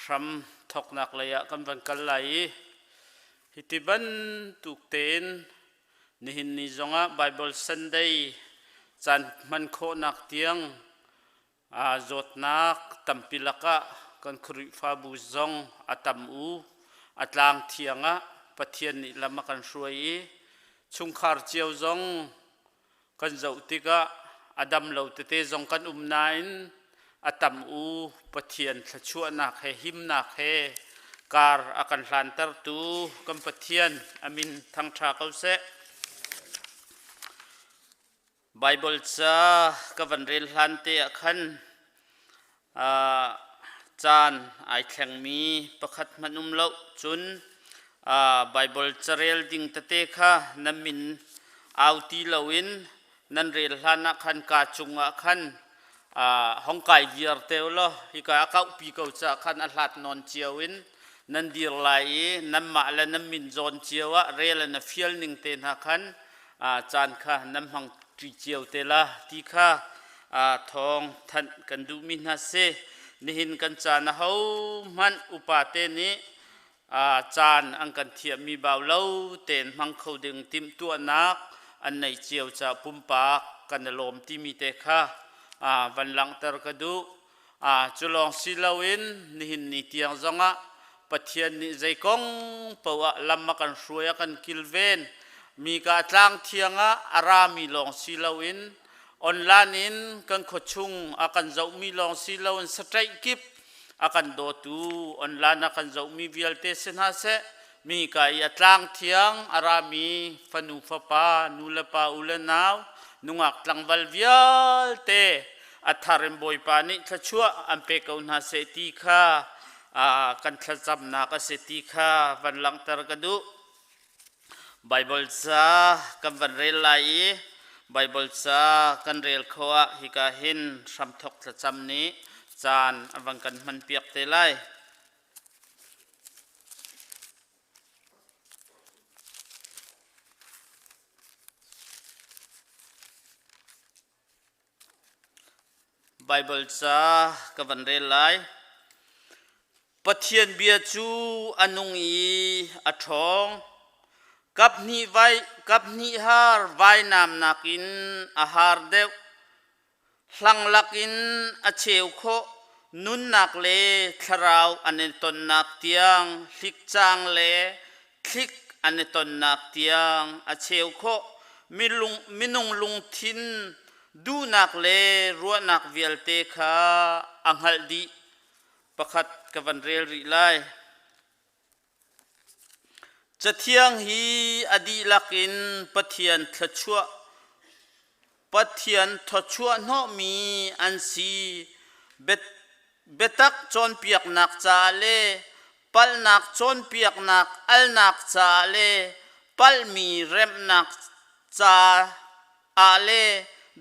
Hram thawknak lei ah kan van kal lai i hiti bantuk tein nihin ni zongah Bible Sunday caan hman khawhnak tiang zawtnak tampi lakah kan Khrihfabu zong a tam u a tlang thiang ah Pathian nih lam a kan hruai i chungkhar cio zong kan zoh tikah a dam lo tete zong kan um nain a tam u Pathian thluachuahnak he himnak he kar a kan hlantertu kan Pathian a min thangṭha ko seh. Baibal ca ka van rel hlan te ah khan caan ai thlengmi pakhat hmanh um lo. Cun Baibal carel ding tete kha nan min au ti loin nan rel hlan ah khan kaa cungah khan hong kai viar te u law hika a kauhpi ko caah khan a hlat nawn cio in nan dir lai i nanmah le nan min zawn cio ah rel in a fial ning te hna khan caan kha nan hmang ṭi cio te la ti kha thawng thanh kan duhmi hna si. Nihin kan caan ahohmanh upa te nih caan an kan thiahmi bau lo tein hmang kho ding timhtuahnak an nei cio ca pumpak kan i lawm timi te kha van langhter ka duh. Cu lawng si loin nihin ni tiang zongah Pathian nih zei kong poah lam a kan hruai a kan kilven mi ka tlang thiang ah a rami lawng si loin online in kan khuachung a kan zohmi lawng si loin saṭaih kip a kan dawtu online a kan zohmi vialte si hna seh mi ka i a tlang thiang a rami fanu fapa nu le pa u le nau nungak tlangval vialte a thar in Bawipa nih thluachuah an pe ko hna seh ti kha kan thlacamnak a si ti kha van langhter ka duh. Baibal ca kan van rel lai i Baibal ca kan rel kho ah hika hin hramthok thlacam nih caan a van kan hmanpiak te lai. Baibal ca ka van rel lai. Pathian bia cu a nung i a ṭhawng. Kaphnih har vainam nakin a har deuh. Hlang lakin a cheu khawh. Nunnak le thlarau an i tonnak tiang hlikcang le thlik an i tonnak tiang a cheu khawh. Minung lungthin duhnak le ruahnak vialte kha a hngalh dih. Pakhat ka van rel rih lai. Cathiang hi a dihlak in Pathian thluachuah Pathian thawchuah hnawhmi an si. Biatak cawnpiaknak caah le palhnak cawnpiaknak alnak caah le palhmi remhnak caah le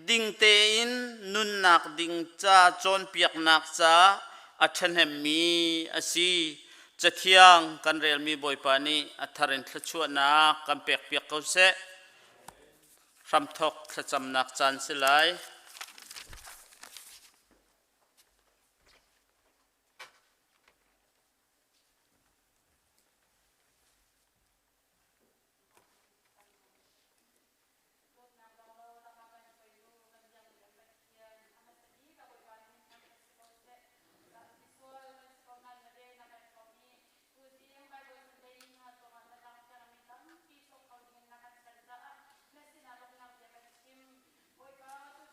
ding tein nunnak ding ca cawnpiaknak caah a ṭhahnemmi a si. Cathiang kan relmi Bawipa nih a thar in thluachuahnak kan pekpiak ko seh. Hramthawk thlacamnak caan si lai. Dawtnak donglo lakah kan hruaitu kan biakmi kan Pathian a hmasa bik a Bawipa nih min thangṭhat si ko seh. Misual kan si ko nain na vel na kan hrawm i tuzing Bible Sunday ni hna zongah na tlang thiangmi tampi sawk kho dingin na kan ser caah na sinah lawmhnak bia kan chim. Bawipa, tu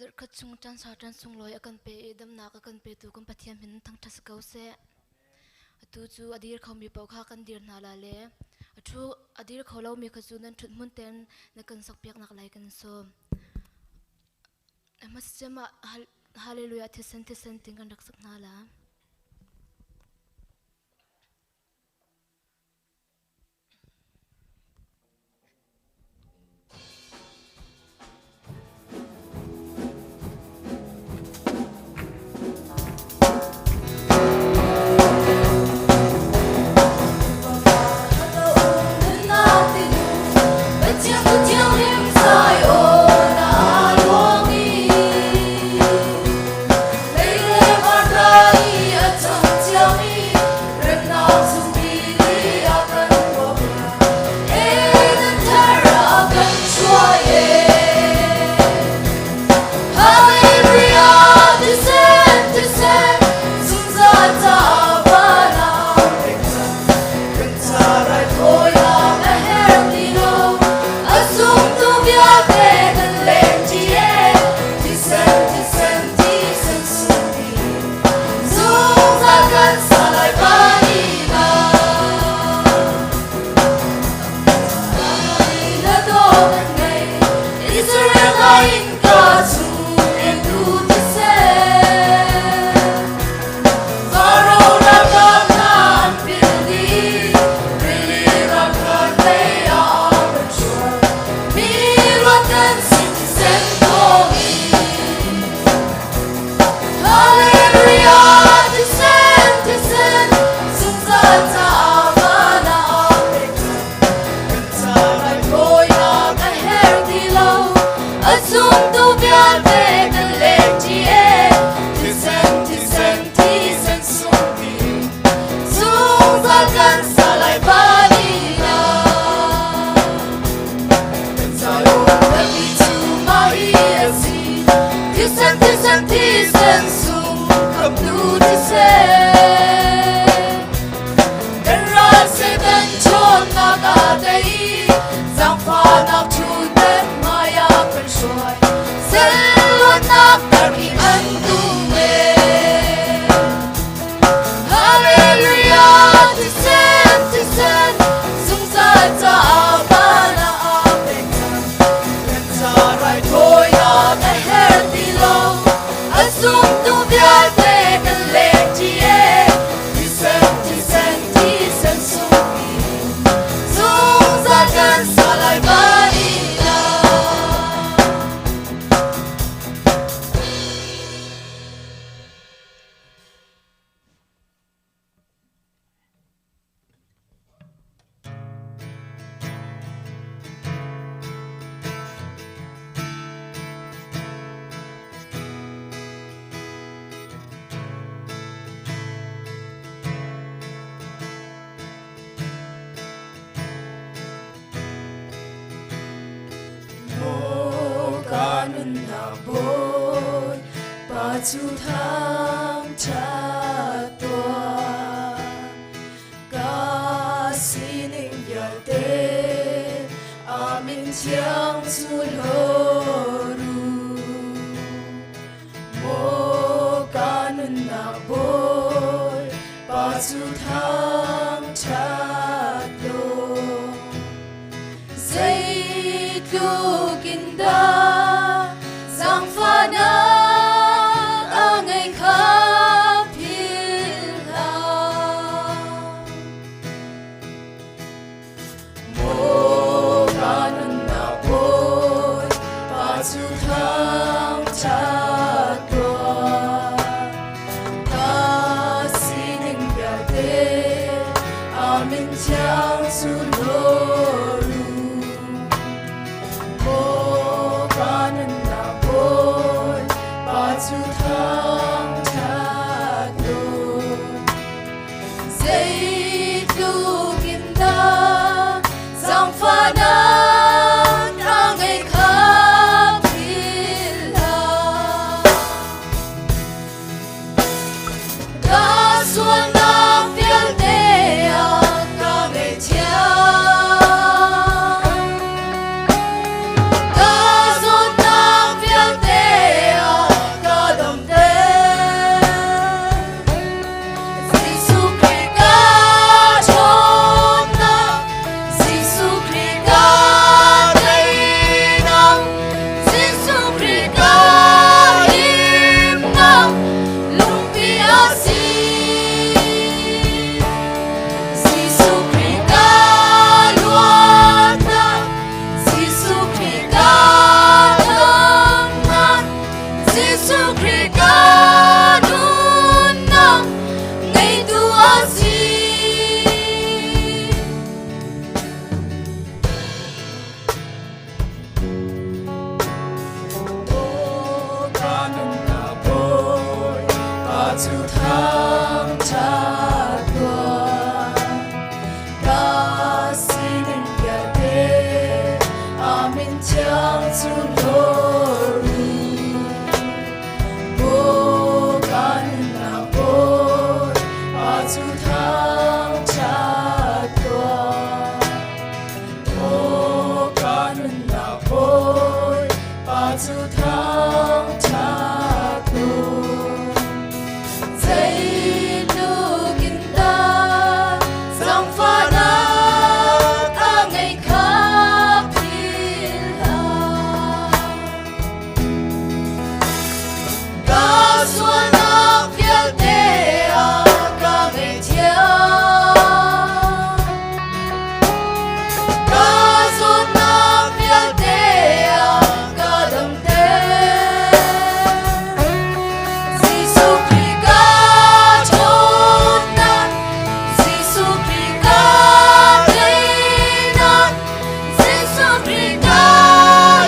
Zarhkhat chung caan sau caan sunglawi a kan pe i damnak a kan petu kan Pathian min thangṭhat si ko seh. Atu cu a dir khomi paoh kha kan dir hna la le a ṭhu a dir kho lomi kha cu nan ṭhut hmun tein na kan sokpiaknak lai kan sawm. Hmasacem ah Hallelujah thisen thisen ting kan rak sak hna la. Sualnak vialte a ka ngaihthiam. cu thangṭhat tuah. Aw ka nunnak Bawi Pa cu thangṭhat u. Zeitluk in dah zaangfahnak a ngeih kha philh hlah. Ka sualnak vialte a ka ngaihthiam. Ka zawtnak vialte a ka damter. Jesuh Khrih ka ṭhawnnak, Jesuh Khrih ka teinak, Jesuh Khrih ka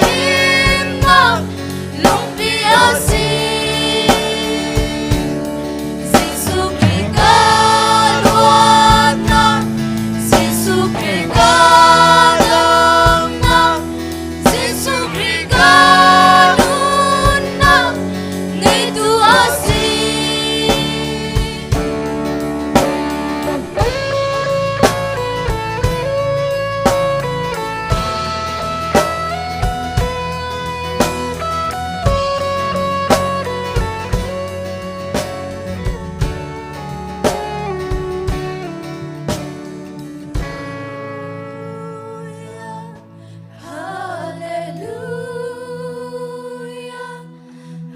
himnak, lungpi a si. Jesuh Khrih ka luatnak, Jesuh Khrih ka damnak, Jesuh Khrih ka nunnak ngeitu a si. Hallelujah,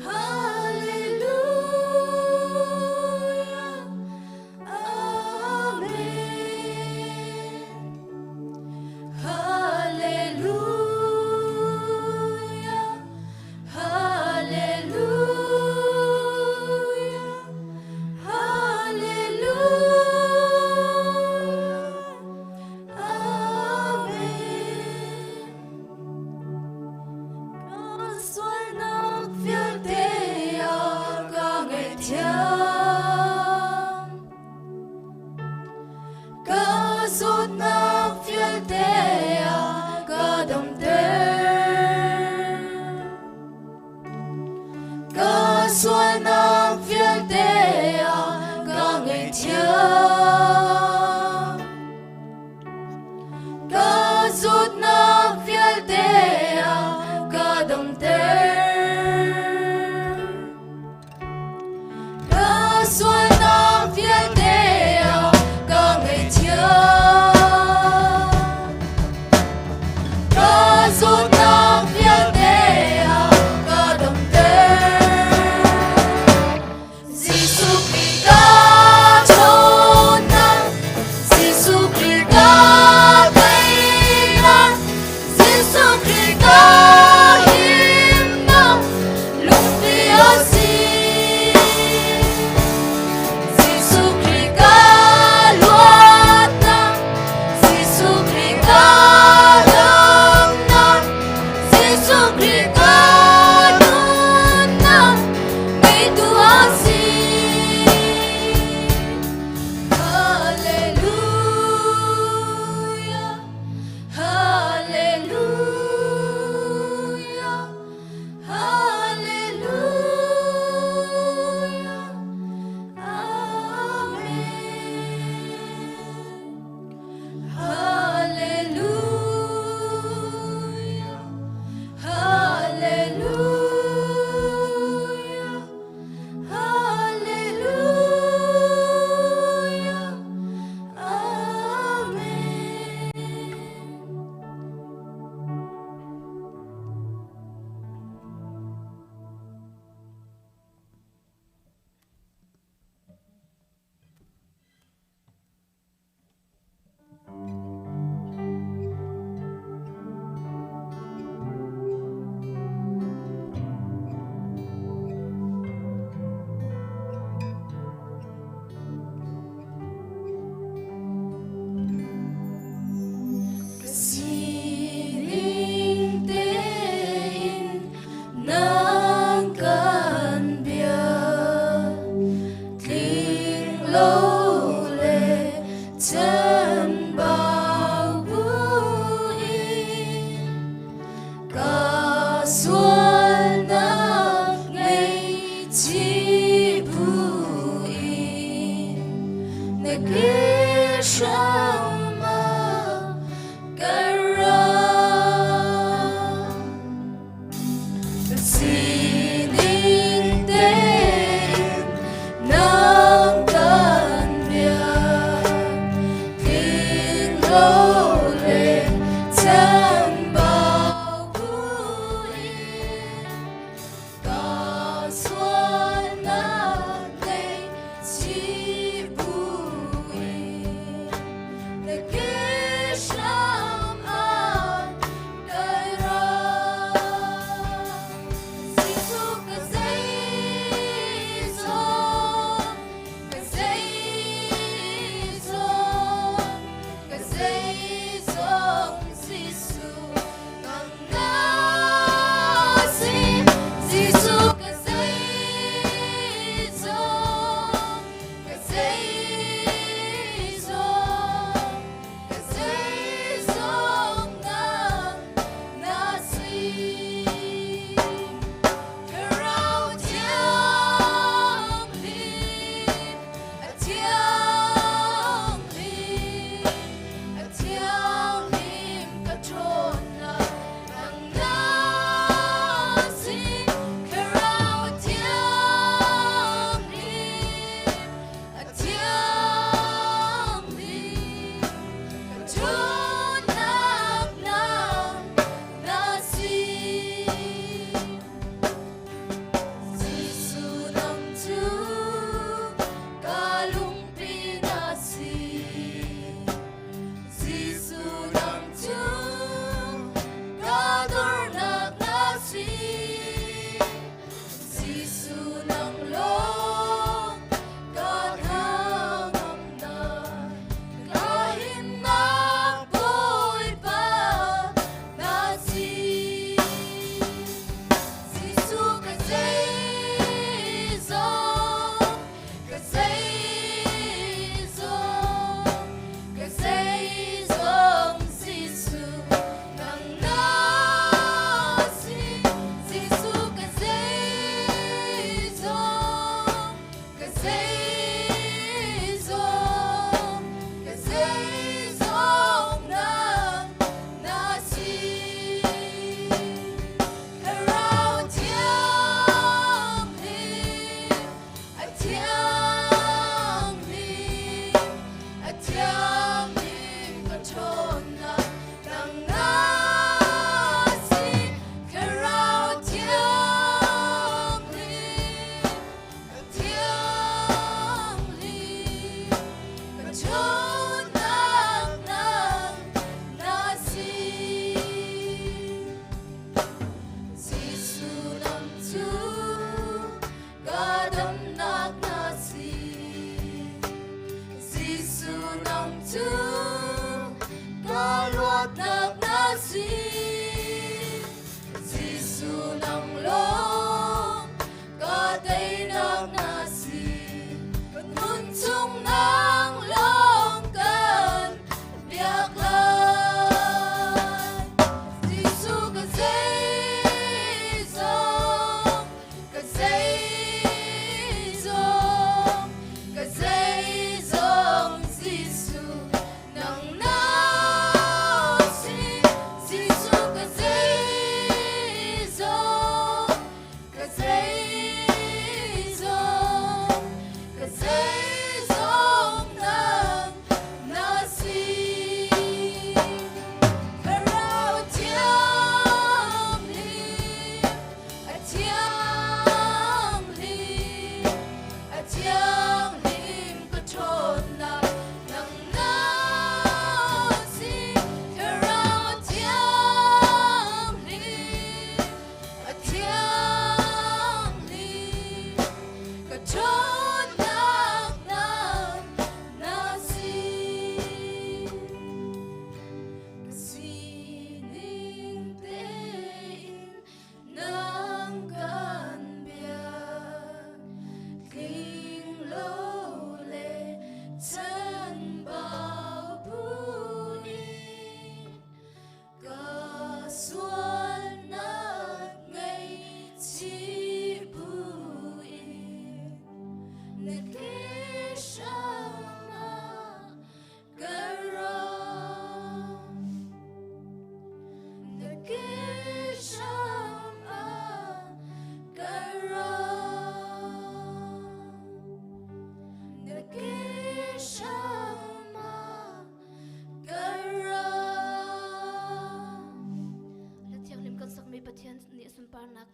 Hallelujah, Amen. Hallelujah, Hallelujah, Hallelujah, Amen. Ka sualnak vialte a ka ngaihthiam. Ka zawtnak vialte a ka damter. Ka sualnak vialte a ka ngaihthiam. Ka zawtnak vialte a ka damter. Ka sualnak vialte a ka ngaihthiam. Ka zawtnak vialte a ka damter. Jesuh Khrih ka ṭhawnnak, Jesuh Khrih ka teinak, Jesuh Khrih ka himnak, lungpi a si. Jesuh Khrih ka luatnak, Jesuh Khrih ka damnak, Jesuh Khrih ka nunnak, ngeitu a si. Hallelujah, Hallelujah, Hallelujah, Amen. Hallelujah, Hallelujah, Hallelujah, Amen. Ka sining tein nang kan bia tling lo le chanbau buin ka sualnak ngei chi buin na ke hram ah ka ra. Sining tein nang kan biak, tling lo le chambau buin ka sualnak ngaihchih buin na ke hram ah kai ra. Jesuh ka zeizong, ka zeizong, ka zeizong Jesuh nang na si. Jesuh ka zeizong, ka zeizong, ka zeizong nang na si. Thlarau Thianghlim, a thianghlim, a thianghlim ka ṭhawnnak nang na si. Thlarau Thianghlim, a thianghlim, ka ṭhawnnak nang na si. Jesuh nang cu ka lungpi na si. Jesuh nang cu ka dornak na si. Jesuh nang lawng ka hnangamnak, ka himnak Bawipa na si. Jesuh ka zeizong, ka zeizong, ka zeizong Jesuh nang na si. Jesuh ka zeizong, ka zeizong, ka zeizong nang na si. Thlarau Thianghlim, a thianghlim, a thianghlim ka ṭhawnnak nang na si. Thlarau Thianghlim, a thianghlim, ka ṭhawnnak nang na si. Jesuh nang cu ka damnak na si. Jesuh nang cu ka luatnak na si. Jesuh nang lawng ka teinak na si. Kan nun chung nang lawng kan biak lai. Jesuh ka zeizong, ka zeizong, ka zeizong Jesuh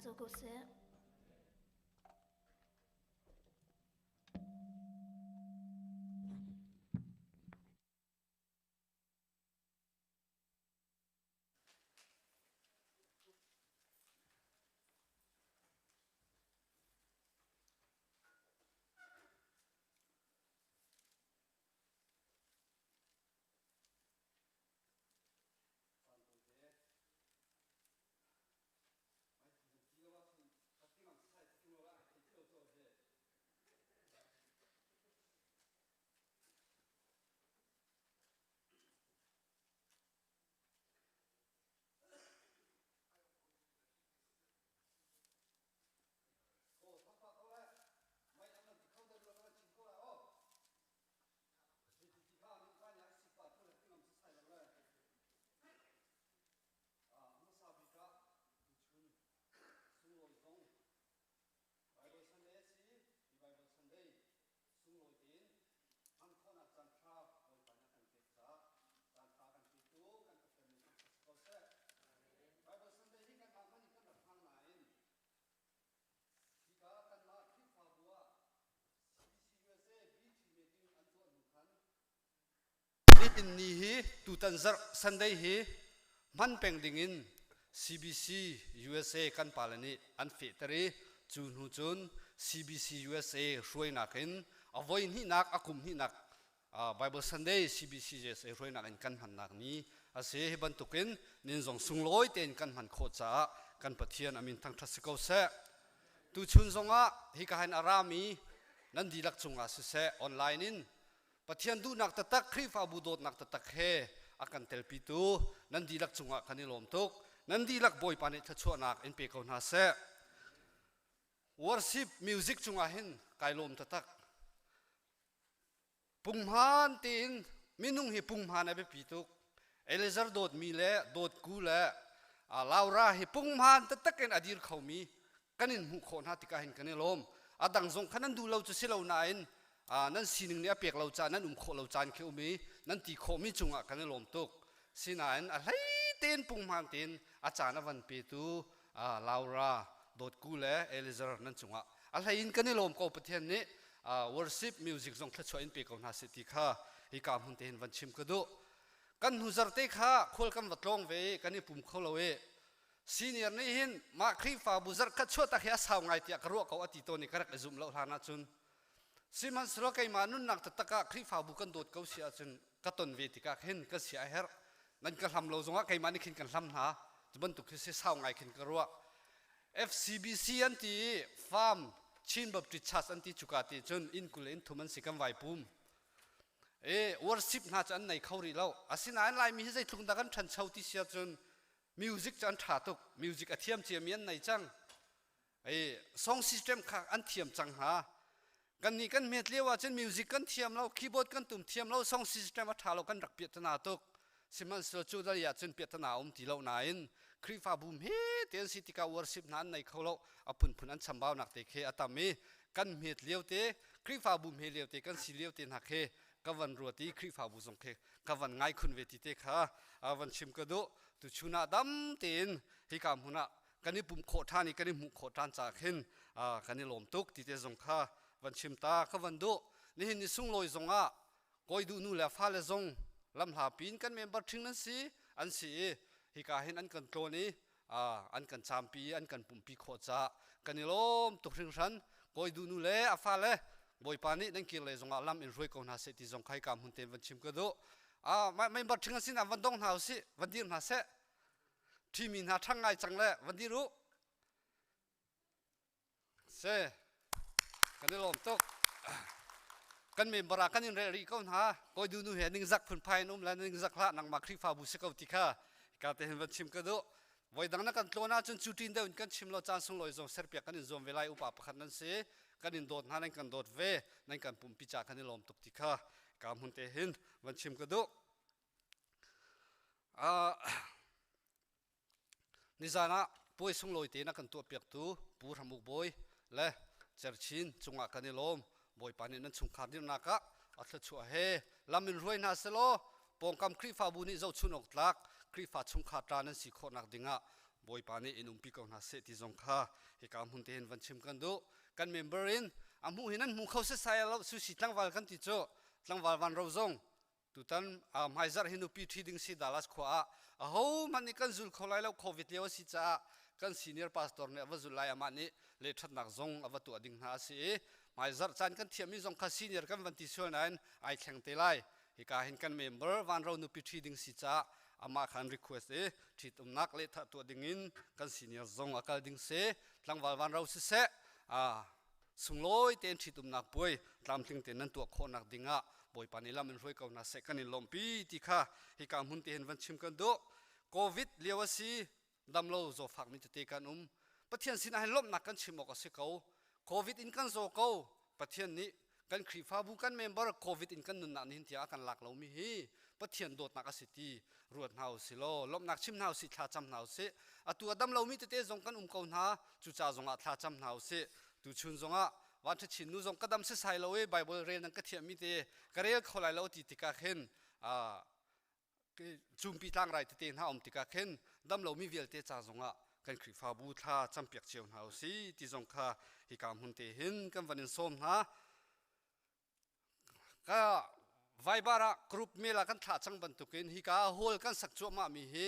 co ko seh. Nihin ni hi tutan zarh Sunday hi hman peng dingin CBC USA kan pale nih an fehter i cu hnu cun CBC USA hruainak in a voi hnihnak a kum hnihnak Bible Sunday CBC USA hruainak in kan hmannak ni a si. Hi bantukin nin zong sunglawi tein kan hman khawh caah kan Pathian amin thangṭhat si ko seh. Tuchun zongah hika hin a rami nan dihlak cungah siseh online in Pathian duhnak taktak Khrihfabu dawtnak taktak he a kan telpitu nan dihlak cungah kan i lawm tuk. Nan dihlak Bawipa nih thluachuahnak in pe ko hna seh. Worship music cungah hin kai lawm taktak. Punghman tein minung hi punghman a biapi tuk. Eliezer dawtmi le dawtku le Laura hi punghman taktak in a dir khomi kan in hmuh khawh hna tikah hin kan i lawm. A dang zong kha nan duh lo cu si lo nain nan sining nih a pek lo caan nan um khawh lo caan khi um i nan ti khawhmi cungah kan i lawm tuk. Sinain a hlei tein punghman tein a caan a van petu Laura, Dawtku le Eliezer nan cungah a hlei in kan i lawm ko. Pathian nih worship music zong thluachuah in pe ko hna seh ti kha hika hmun te hin van chim ka duh. Kan hnu zarte kha khual kan va tlawng ve i kan i pum kho lo i senior nih hin mah Khrihfabu zarhkhat chuah tak hi a sau ngai tiah ka ruah ko a ti tawn i ka rak i zumh lo hlan ahcun. Sihmanhsehlaw keimah nunnak taktak ah Khrihfabu kan dawt ko si ahcun ka ton ve tikah khin ka sia a herh. Nan ka hlam lo zongah keimah nih khin kan hlam hna. Cu bantuk khi si sau ngai khin ka ruah. FCBC an ti i Farm Chin Baptist Church an ti cuka ti cun inn 20 le inn thum an si kan vai pum. E worship hna cu an nei kho rih lo. Asinain Laimi hi zeitluk dah kan ṭhancho ti si ahcun music cu an ṭha tuk. Music a thiam ciami an nei cang. Ei song system kha an thiam cang hna. Kan nih kan hmet lio ahcun music kan thiam lo, keyboard kan tum thiam lo, song system a ṭha lo kan rak piahtana tuk. Sihmanhsehlaw cu dal ah cun piahtana um ti lo nain Khrihfabu hme te an si tikah worship hna an nei kho lo, a phunphun an chambaunak te khi a tam i kan hmet lio te, Khrihfabu hme lio te kan si lio te hna khi ka van ruat i Khrihfabu zong khi ka van ngai khun ve ti te kha van chim ka duh. Tuchun ah dam tein hika hmun ah kan i pumh khawh ṭhan i kan i hmuh khawh ṭhan caah khin kan i lawm tuk ti te zong kha van chim ta ka van duh. Nihin ni sunglawi zong ah kawi duh nu le fale zong lamhla pin kan member ṭhing nan si an si i hika hin an kan tlawn i an kan campi i an kan pumhpi khawh caah kan i lawm tuk hringhran. Kawi duh nu le a fale Bawipa nih nan kir le zongah lam in hruai ko hna seh ti zong kha hika hmun tein van chim ka duh. Member ṭhing an sin ah van dong hna usih, van dir hna seh. Ṭhimi hna ṭhang ngai cang le van dir u. Se kan i lawm tuk. Kan member ah kan in rel rih ko hna. Kawi du nu he ningzak phunphai in um le ningzak hlah nangmah Khrihfabu si ko ti kha ka te hin van chim ka duh. Voi dang na kan tlawn ahcun cu ṭin deuh in kan chim lo caan sunglawi zong serpiak kan in zuam ve lai upa pakhat nan si. Kan in dawt hna nan kan dawt ve nan kan pumpi ca kan i lawm tuk ti kha ka hmun te hin van chim ka duh. Nizan ah puai sunglawi tein a kan tuahpiaktu Pu Hram Uk Bawi le Cerchin cungah kan i lawm. Bawipa nih nan chungkhar dirnak ah a thluachuah he lam in hruai hna selaw pawngkam Khrihfabu nih zohchun awk tlak Khrihfa chungkhar ṭa nan si khawhnak dingah Bawipa nih in umpi ko hna seh ti zong kha hika hmun te hin van chim kan duh. Kan member in a hmuh hin an hmu kho setsai lo susi tlangval kan ti cu tlangval van ro zong tutan hmaizarh hi nupi ṭhi ding si Dallas khua ah aho hmanh nih kan zul kho lai lo covid lio a si caah kan senior pastor nih a va zul lai amah nih le ṭhatnak zong a va tuah ding hna a si i hmaizarh caan kan thiammi zong kha senior kan van ti sual nain ai thleng te lai. Hika hin kan member vanro nupi ṭhi ding si caah amah khan request i ṭhitumnak le thah tuah ding in kan senior zong a kal ding si. Tlangval vanro siseh sunglawi tein ṭhitumnak puai tlamtling tein nan tuah khawhnak ding ah Bawipa nih lam in hruai ko hna seh kan in lawmhpi ti kha hika hmun te hin van chim kan duh. Covid lio a si damlo zawfakmi tete kan um. Pathian sinah hin lawmhnak kan chim awk a si ko. Covid in kan zaw ko. Pathian nih kan Khrihfabu kan member Covid in kan nunnak nihin tiah a kan lak lomi hi Pathian dawtnak a si ti ruat hna u si law lawmhnak chim hna u sih thla cam hna u sih. Atu a dam lomi tete zong kan um ko hna cuca zongah thla cam hna u sih. Tuchun zongah vanṭha chin nu zong ka dam sesai lo i Bible rel nan ka thiammi te ka rel kho lai lo ti tikah khin cumpi tlangrai tete hna um tikah khin dam lomi vialte ca zongah kan Khrihfabu thla campiak cio hna u si ti zong kha hika hmun te hin kan van in sawm hna. Ka Viber ah group mail ah kan thlah cang bantukin hika hall kan sak cuahmah mi hi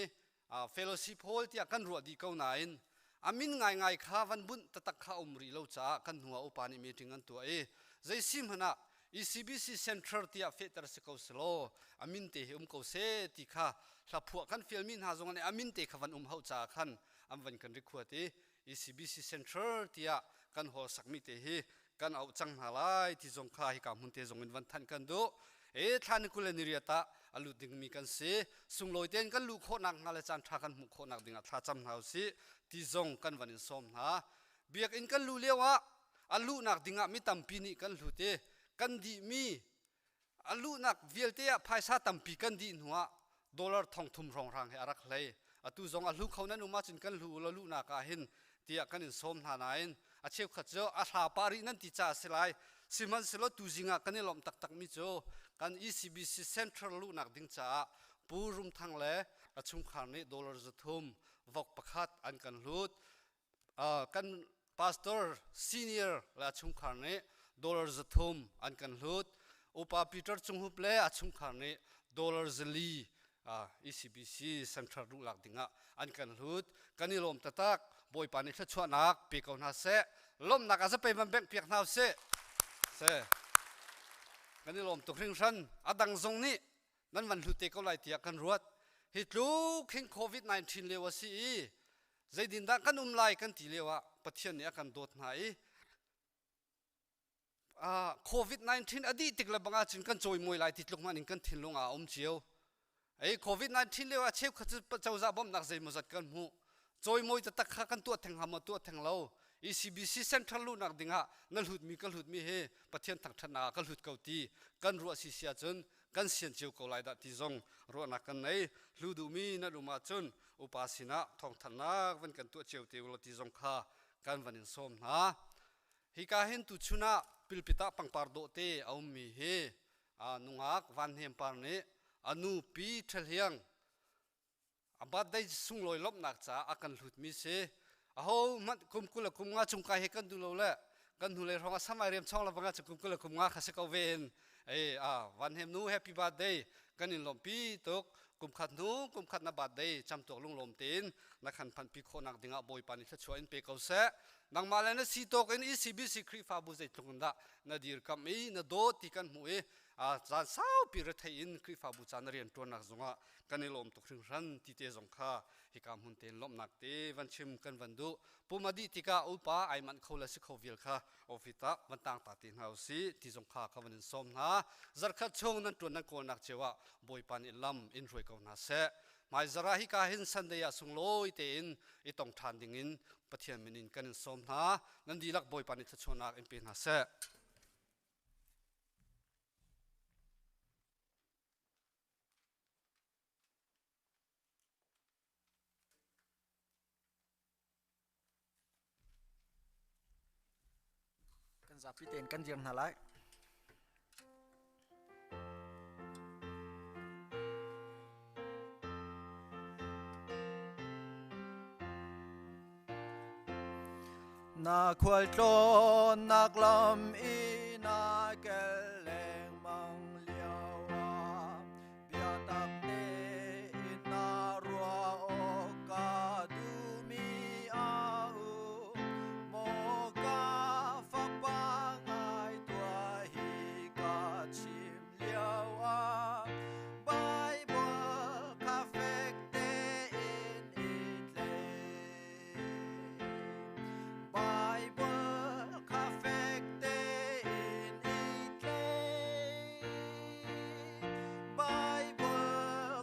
fellowship hall tiah kan ruah dih ko nain a min ngaingai kha van bunh taktak kha um rih lo caah kan hnu ah upa nih meeting an tuah i zei si hmanh ah ECBC Center tiah fehter si ko selaw a min te hi um ko seh ti kha hlaphuah kan fialmi hna zong nih a min te kha van um hau caah khan an van kan rikhuat i ECBC Center tiah kan hall sakmi te hi kan auh cang hna lai ti zong kha hika hmun te zong in van thanh kan duh. E thla ni 20 ni riat ah a lut dingmi kan si. Sunglawi tein kan luh khawhnak hnga le caan ṭha kan hmuh khawhnak dingah thla cam hna usih ti zong kan van in sawm hna. Biakinn kan luh lio ah a luhnak dingah mi tampi nih kan hlut i kan dihmi a luhnak vialte ah phaisa tampi kan dih hnuah dollar 3,000 hrawnghrang he a rak hlei. Atu zong a hlu kho nan um ahcun kan hlu u law luhnak ah hin tiah kan in sawm hna nain a cheukhat cu a hla pah rih nan ti caah si lai. Sihmanhsehlaw tuzing ah kan i lawmh taktakmi cu kan ECBC Central luhnak ding caah Pu Rum Thang le a chungkhar nih dollar 300 vok pakhat an kan hlut. Kan pastor senior le a chungkhar nih dollar 300 an kan hlut. Upa Peter Cunghup le a chungkhar nih dollar 400 ECBC Central luhlak dingah an kan hlut. Kan i lawm taktak. Bawipa nih thluachuahnak pe ko hna seh. Lawmhnak a zapei van bengh piak hna usih. Seh. Kan i lawm tuk hringhran. A dang zong nih nan van hlut te ko lai tiah kan ruat. Hi tluk hin COVID-19 lio a si i zeidindah kan um lai kan ti lio ah Pathian nih a kan dawt hna i COVID-19 a dih tik le bang ahcun kan cawimawi lai ti tluk hmanh in kan thinlung ah a um cio. Ei COVID-19 lio ah cheukhat cu cozah bawmhnak zeimawzat kan hmuh. Cawimawi taktak kha kan tuah theng hnga maw tuah theng lo. ECBC Central luhnak dingah na hlutmi ka hlutmi hi Pathian thangṭhatnak ah ka hlut ko ti kan ruah si si ahcun kan sian cio ko lai dah ti zong ruahnak kan nei. Hlu duhmi nan um ahcun upa sinah thawngthanhnak van kan tuah cio te ulaw ti zong kha kan van in sawm hna. Hika hin tuchun ah pilpit ah pangpar dawh te a ummi hi nungak Van Hnem Par nih a nu Pi Ṭha Hliang a birthday sunglawi lawmhnak caah a kan hlutmi si. Aho hmanh kum 20 le kum nga cung kai he kan duh lo le kan hnulei hrawng ah samai riam chong le banga cu kum 20 le kum nga kha si ko ve in ei a Van Hnem nu happy birthday kan in lawmhpi tuk. Kum khat hnu kum khat na birthday camtuak lunglawm tein na khan phanpi khawhnak dingah Bawipa nih thluachuah in pe ko seh. Nangmah le na si tawk in ECBC Khrihfabu zeitluk in dah na dirkamh i na dawt ti kan hmuh i caan saupi rethei in Khrihfabu ca na rianṭuannak zongah kan i lawm tuk hringhran ti te zong kha hika hmun tein lawmhnak te van chim kan van duh. Pum a dih tikah upa ai manh kho le si kho vial kha office ah van tang ta te hna usih ti zong kha ka van in sawm hna. Zarkhat chung nan ṭuan nan kawlnak cio ah Bawipa nih lam in hruai ko hna seh. Hmaizarh ah hika hin Sunday ah sunglawi tein i tong ṭhan dingin Pathian min in kan in sawm hna. Nan dihlak Bawipa nih thluachuahnak in pe hna seh. Kan zapi tein kan dir hna lai. Na khualtlawnnak lam i na kel lengmang lio ah biatak tein na ruah awk ka duhmi a um. Maw ka fapa ngai tuah hi ka chim lio ah Bible kha fek tein i tlei. Bible kha fek tein i tlei. Bible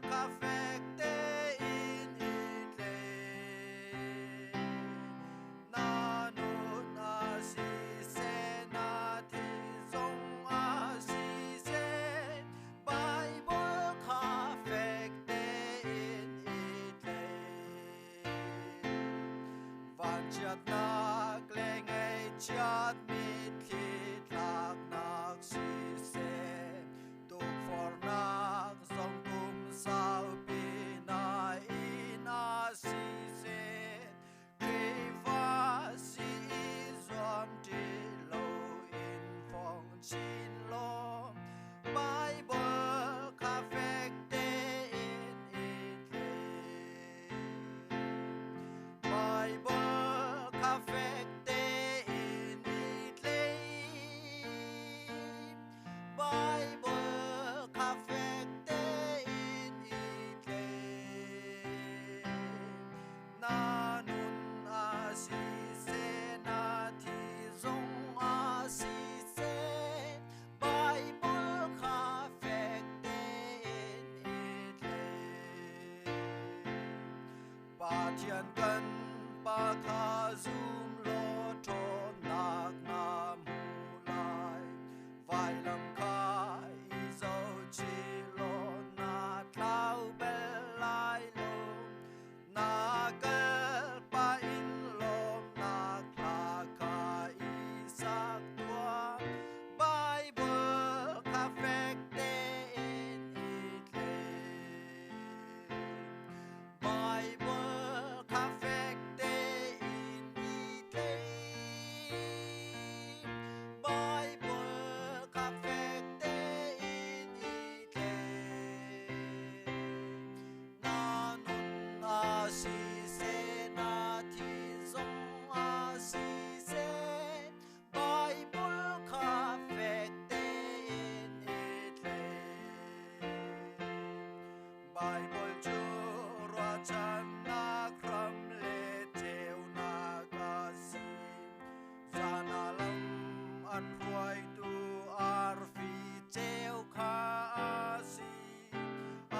kha fek tein i tlei. Na nun a siseh, na thi zong a siseh, Bible kha fek tein i tlei. Vanchiatnak le ngaihchiat mitthli tlaknak siseh, tukforhnak zong kum saupi na in ah siseh, Khrihfa si i zuam ṭi loin fong chin law, Bible kha fek tein i tlei. Bible kha fek tein i tlei. Bible kha fek tein i tlei. Na nun a siseh, na thi zong a siseh, Bible kha fek tein i tlei. Pathian kan Pa kha zum law ṭhawnnak na hmu lai. Vailam kha i zohchih law na tlau bel lai lo. Na kalpa in lawmnak hla kha i sak tuah. Bible kha fek tein i tlei. Bible kha fek tein i tlei. Bible kha fek tein i tlei. Na nun a siseh, na thi zong a siseh, Bible kha fek tein i tlei. Bible cu ruahchannak hram le ceunak a si. Zan ah lam an hruaitu arfi ceu kha a si.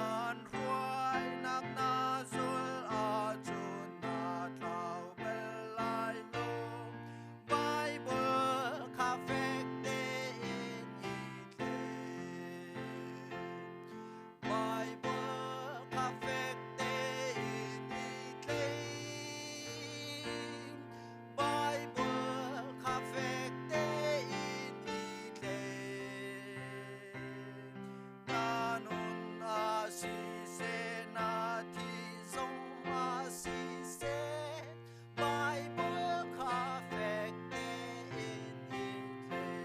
An hruainak na zulh ahcun na tlau bel lai lo. Bible kha fek tein i tlei. Bible kha fek tein i tlei. Bible kha fek tein i tlei. Na nun a siseh, na thi zong a siseh, Bible kha fek tein i tlei.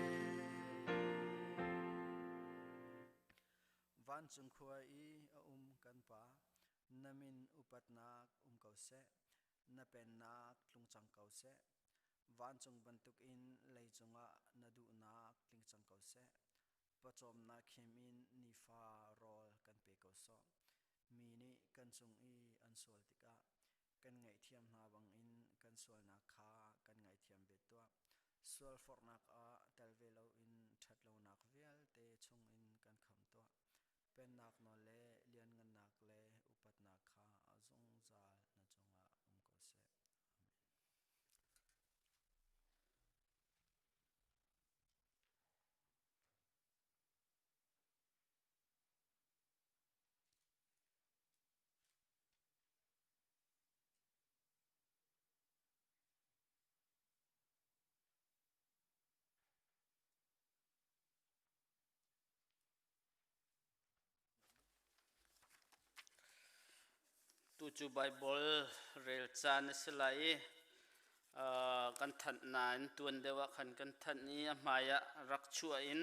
Vancung khua i a um kan Pa, na min upatnak um ko seh, na pennak tlung cang ko seh. Vancung bantukin leicung ah na duhnak tling cang ko seh. Pawcawmnak khim in nifa rawl kan pe ko sawh. Mi nih kan cung i an sual tikah kan ngaihthiam hna bangin kan sualnak kha kan ngaihthiam ve tuah. Sualforhnak ah tel ve loin ṭhatlonak vialte chungin kan kham tuah. Pennak nawl le lianngannak le upatnak kha a zungzal na cungah um ko seh. Amen. Tu cu Baibal rel caan a si lai i. Kan thanh nain tuan deuh ah khan kan thanh i a hmai ah rak chuah in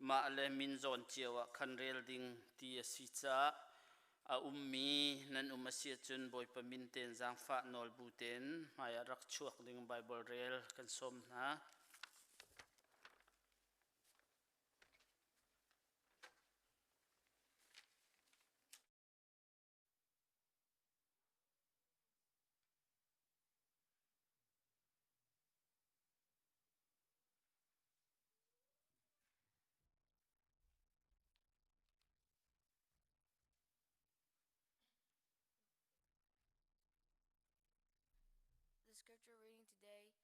mah le min zawn cio ah khan rel ding ti a si caah a ummi nan um a si ahcun Bawipa min tein zaangfah nawl bu tein hmai ah rak chuak ding Baibal rel kan sawm hna. The scripture reading today is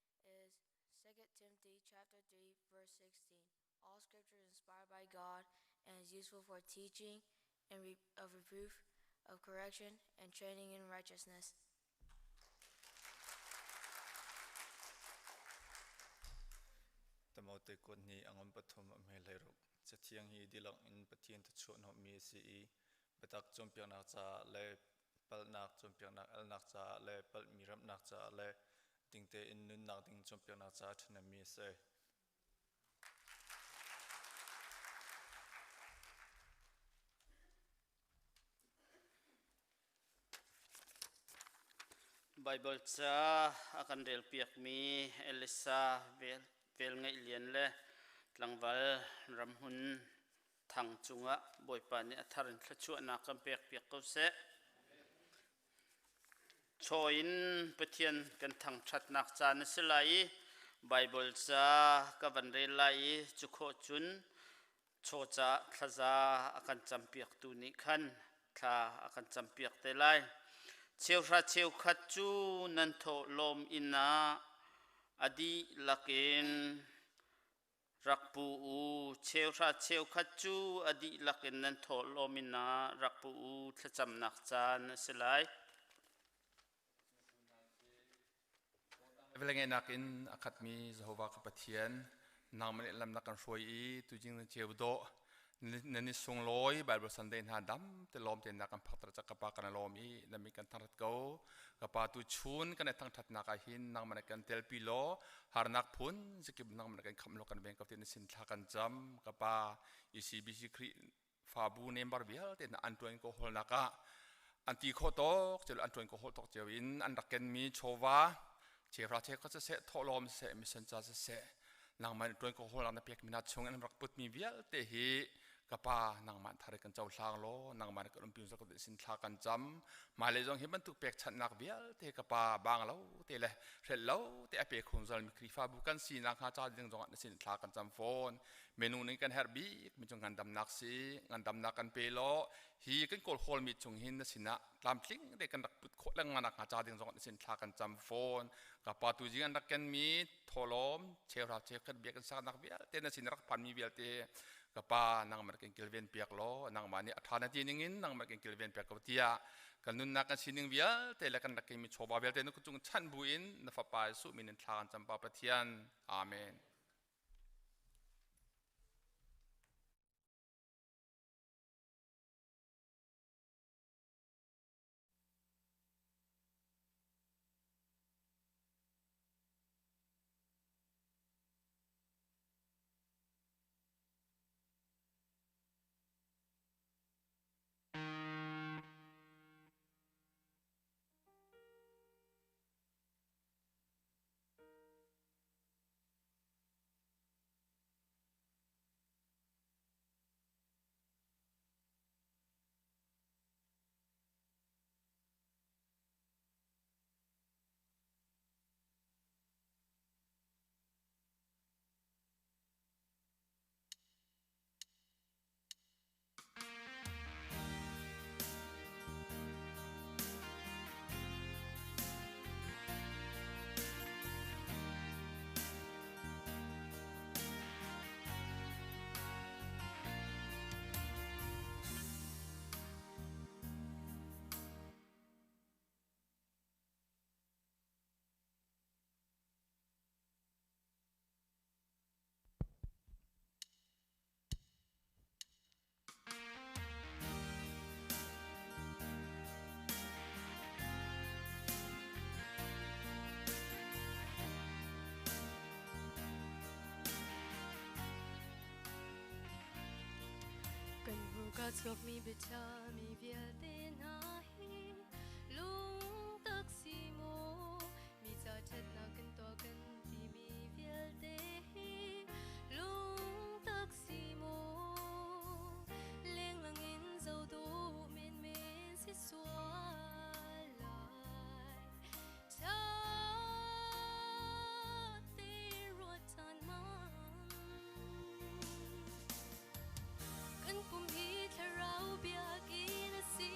2 Timothy chapter 3 verse 16. All scripture is inspired by God and is useful for teaching and re- of reproof, of correction, and training in righteousness. Timote kut nih a ngan pathum a hme hlei ruk. Cathiang hi dihlak in Pathian thluachuah hnawhmi a si i biatak cawnpiaknak caah le palhnak cawnpiaknak alnak caah le palhmi ramhnak caah le ding tein nunnak ding cawnpiaknak caah ṭhahnemmi a si. Baibal ca a kan relpiakmi Elisa Velngeihlian le tlangval ramhun thang cungah Bawipa nih a thar in thluachuahnak kan pekpiak ko seh. Chaw in Pathian kan thangṭhatnak caan a si lai i Baibal ca ka van rel lai i cu khawh cun chaw ca thlaza a kan campiaktu nih khan thla a kan campiak te lai. Cheuhra cheukhat cu nan thawhlawm inn ah a dihlak in rak pu u. Cheuhra cheukhat cu a dihlak in nan thawhlawm inn ah rak pu u. Thlacamnak caan a si lai. Velngeihnak in a khatmi Jehovah ka Pathian, nangmah nih lam na kan hruai i tujing na ceu dawh nan i sunglawi Bible Sunday hna dam te lawm te na kan phakter cak ka pa kan lawm i na mi kan thangthat ko ka pa tu chun kan i thangthatnak ah hin nangmah na kan telpi law harnak phun zakip nangmah na kan khamh law kan veng ko ti na sin thla kan cam ka pa ECBC Khrih fabu nembar vialte hna an tuan ko holnak ah an ti kho tok cel an tuan ko hol tok cio in an rak kenmi chawva chehra che kho seh thawhlawm seh mission cha seh nangmah tuan ko holnak na pek mina chung an rak putmi vialte hi kapa nangmah thar kan co hlang law nangmah kan umpi zok sin thla kan cam mah le zong hi bantuk pek channak vialte kapa bang lo te le hrel lo te a pe khung zal mi Khrifabu kan sinak hnga cha ding zong ah na sin thla kan cam fawn Minung nih kan herh bik mi cu ngandamnak si ngandamnak kan pe law hi kan kawl hawl mi chung hin na sinah tlamtling te kan rak put khawh lengmang nak hnga ca ding zong na sin thla kan cam fawn ka pa tu zing an rak ken mi tholom cheuhra cheukhat bia kan saknak vialte na sin rak phan mi vialte ka pa nangmah kan kilven piak law nangmah nih a tha na ti ning in nangmah kan kilven piak ko tiah kan nunnak kan sining vialte le kan rak mi chawva vialte na cung chan bu in na fapa Jesuh min in thla kan cam pa Pathian amen Ka chuakmi biaṭha mi vialte hna hi lungtak si maw mi ca ṭhatnak kan tuah kan timi vialte hi lungtak si maw lenglang in zoh duh menmen si sual lai ṭha tein ruat ṭhan hmanh. Kan pum hi thlarau biakinn a si,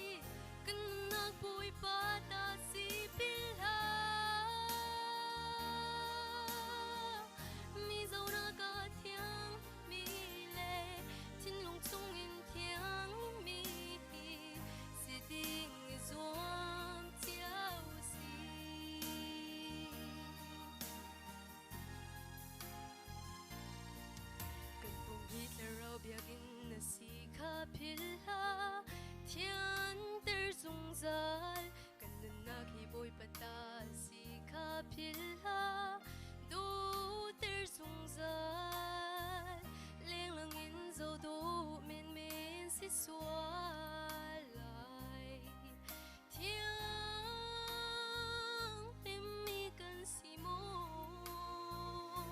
kan nunnak Bawipa ta si philh hlah. Mi zohnak ah thiangmi le thinlung chungin thiangmi si ding i zuam cio sih. Kan pum hi thlarau biakinn na si kha philh hlah, thianter zungzal. Kan nunnak hi Bawipa ta si kha philh hlah, duhter zungzal. Lenglang in zoh dawh menmen si sual lai. Thianghlimmi kan si maw?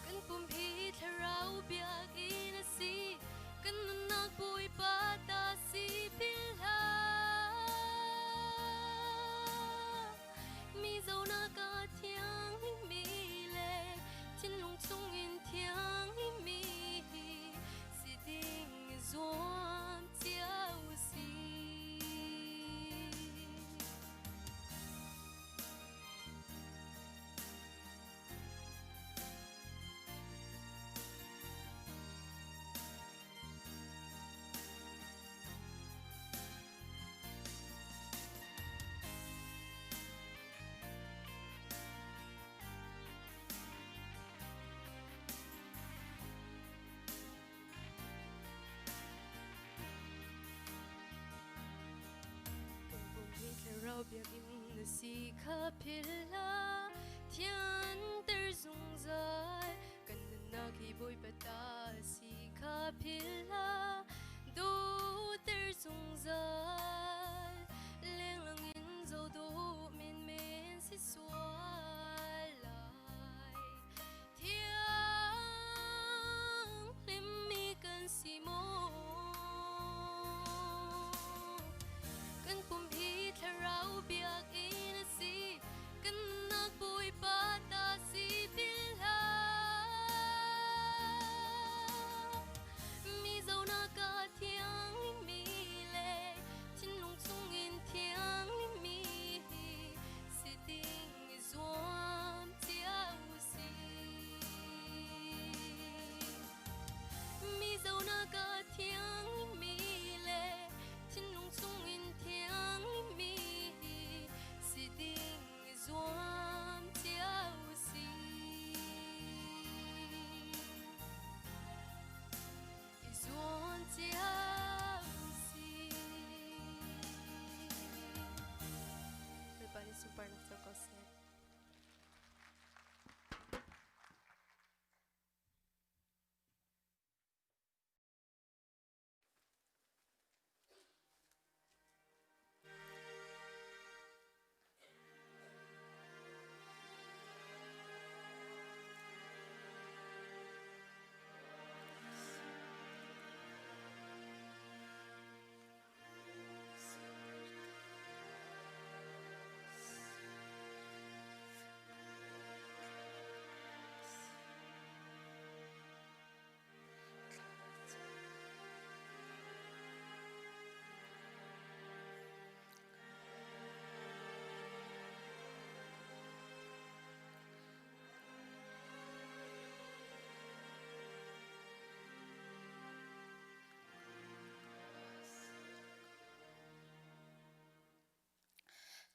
Kan pum hi thlarau biakinn a si, kan nunnak Bawipa ta si philh hlah. Mi zohnak ah thianghlimmi le thinlung chungin thianghlimmi si ding i zuam cio si. Kan pum hi thlarau biakinn na si kha philh hlah, thianter zungzal. Kan nunnak hi Bawipa ta si kha philh hlah, duhter zungzal. Lenglang in zoh dawh menmen si sual lai. Thianghlimmi kan si maw? Kan pum hi thlarau biakinn a si, kan nunnak Bawipa ta si philh hlah. Mi zohnak ah thianghlimmi le thinlung chungin thianghlimmi si ding i zuam cio si. Mi zohnak ah thianghlimmi le thinlung chungin thianghlimmi si ding i zuam cio si. I zuam cio si. Bawipa nih sunparnak co ko seh.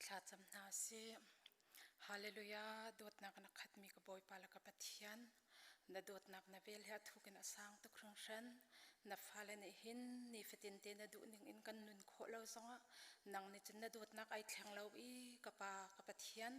Thlacam hna sih. Hallelujah. Dawtnak na khatmi ka Bawipa le ka Pathian. Na dawtnak na vel he a thuk in a sang tuk hringhran. Na fale nih hin nifatin te na duh ning in kan nun khawh lo zongah nang nih cun na dawtnak ai thleng lo i ka Pa ka Pathian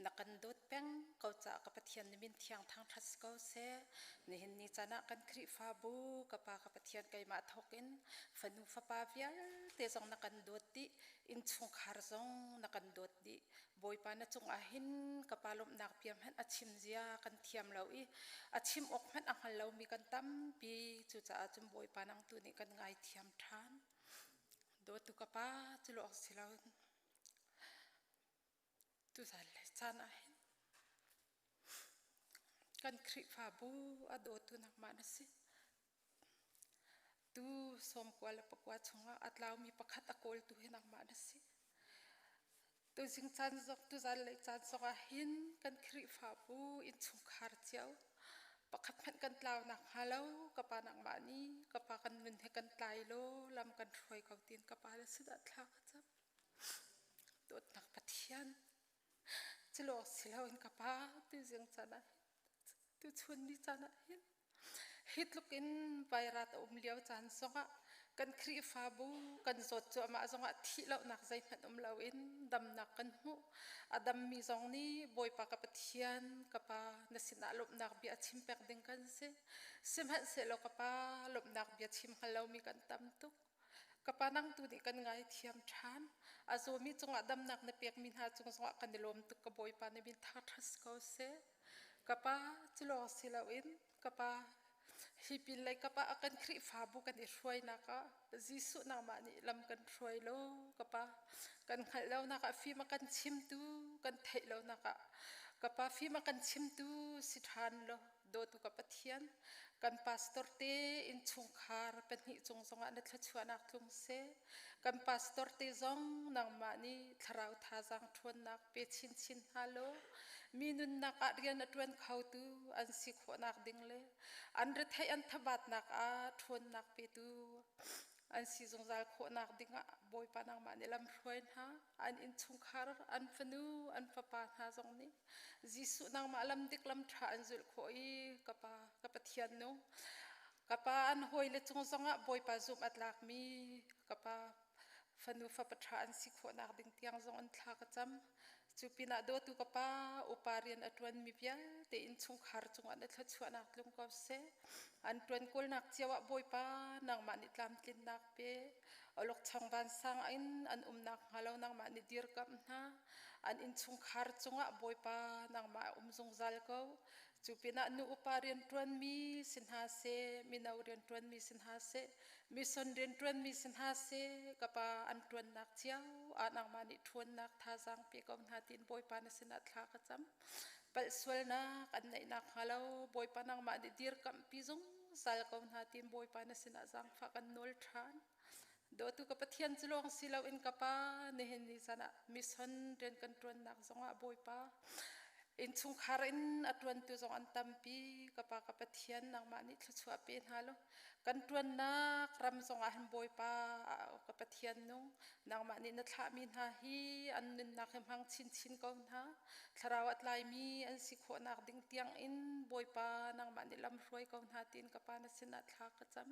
na kan dawt. peng ko caah ka Pathian na min thiang thangṭhat si ko seh. Nihin ni caan ah kan Khrihfabu ka Pa ka Pathian keimah thawk in fanu fapa vialte zong na kan dawt dih, innchungkhar zong na kan dawt dih. Bawipa na cungah hin ka pa lawmhnak bia hmanh a chim zia kan thiam lo i a chim awk hmanh a hngal lomi kan tampi. Cucaah cun Bawipa nang tu nih kan ngaithiam ṭhan. Dawtu ka pa cu lawng si lo tuzan le caan ah hin kan Khrihfabu a dawtu nangmah na si. Tu sawmkua le pakua chungah a tlaumi pakhat a kawltu hi nangmah na si. Tuzing caan zong tuzan lei caan zongah hin kan Khrihfabu innchungkhar cio pakhat hmanh kan tlau nakhnga lo ka pa nangmah nih ka pa kan nun he kan tlai law lam kan hruai ko tiin ka pa le sinah thla ka cam. Dawtnak Pathian culawng si loin ka pa tuzing caan ah hin tuchun ni caan ah hin Hi tluk in vairat a um lio caan zongah kan Khrihfabu kan zawt cuahmah zongah thih lonak zeihmanh um loin damnak kan hmuh. A dammi zong nih Bawipa ka Pathian, ka Pa, na sinah lawmhnak bia chim pek ding kan si. Sihmanhsehlaw ka Pa, lawmhnak bia chim hngal lomi kan tam tuk. Ka Pa nang tu nih kan ngaithiam ṭhan. A zawmi cungah damnak na pekmi hna cung zongah kan i lawm tuk ka Bawipa na min thangṭhat si ko seh. Ka pa cu lawng si loin ka pa hi pinlei kap ah kan Khrihfabu kan i hruainak ah Jesuh nangmah nih lam kan hruai law ka pa kan hngalh lonak ah fim a kan chimtu kan theih lonak ah ka pa fim a kan chimtu si ṭhan law dawtu ka Pathian kan pastor te innchungkhar pahnih cung zongah na thluachuahnak tlung seh kan pastor te zong nangmah nih thlarau thazaang ṭhawnnak pe chinchin hna law mi nunnak ah rian a ṭuan khotu an si khawhnak ding le an retheih an thabatnak ah ṭhawnnak petu an si zungzal khawhnak dingah Bawipa nangmah nih lam hruai hna an innchungkhar an fanu an fapa hna zong nih Jesuh nangmah lam dik lam ṭha an zulh khawh i ka pa ka Pathian nu ka pa an hawile cung zongah Bawipa zumh a tlakmi ka pa fanu fapa ṭha an si khawhnak ding tiang zong an thla ka cam. Cu pinah dawtu ka pa upa rian a ṭuanmi vialte innchungkhar cungah na thluachuahnak tlung ko seh. An ṭuan kawlnak cio ah Bawipa nangmah nih tlamtlinnak pe. Awlokchong vansang in an umnak hnga lo nangmah nih dirkamh hna. An innchungkhar cungah Bawipa nangmah um zungzal ko. Cu pinah nu upa rianṭuanmi si hna seh, mino rianṭuanmi si hna seh, mission rianṭuanmi si hna seh, ka pa an ṭuannak cio ah nangmah nih ṭhawnnak thazaang pe ko hna tiin Bawipa na sinah thla ka cam. Palh sualnak an neihnak hnga lo Bawipa nangmah nih dirkamhpi zungzal ko hna tiin Bawipa na sinah zaangfah kan nawl ṭhan. Dawtu ka Pathian cu lawng si loin ka Pa nihin ni caan ah mission rian kan ṭuannak zongah Bawipa innchungkhar in a ṭuantu zong an tampi ka Pa ka Pathian nangmah nih thluachuah pe hna law kan ṭuannak ram zongah hin Bawipa ka Pathian nung nangmah nih na thlahmi hna hi an nunnak hi hmang chinchin ko hna thlarau a tlaimi an si khawhnak ding tiang in Bawipa nangmah nih lam hruai ko hna tiin ka Pa na sinah thla ka cam.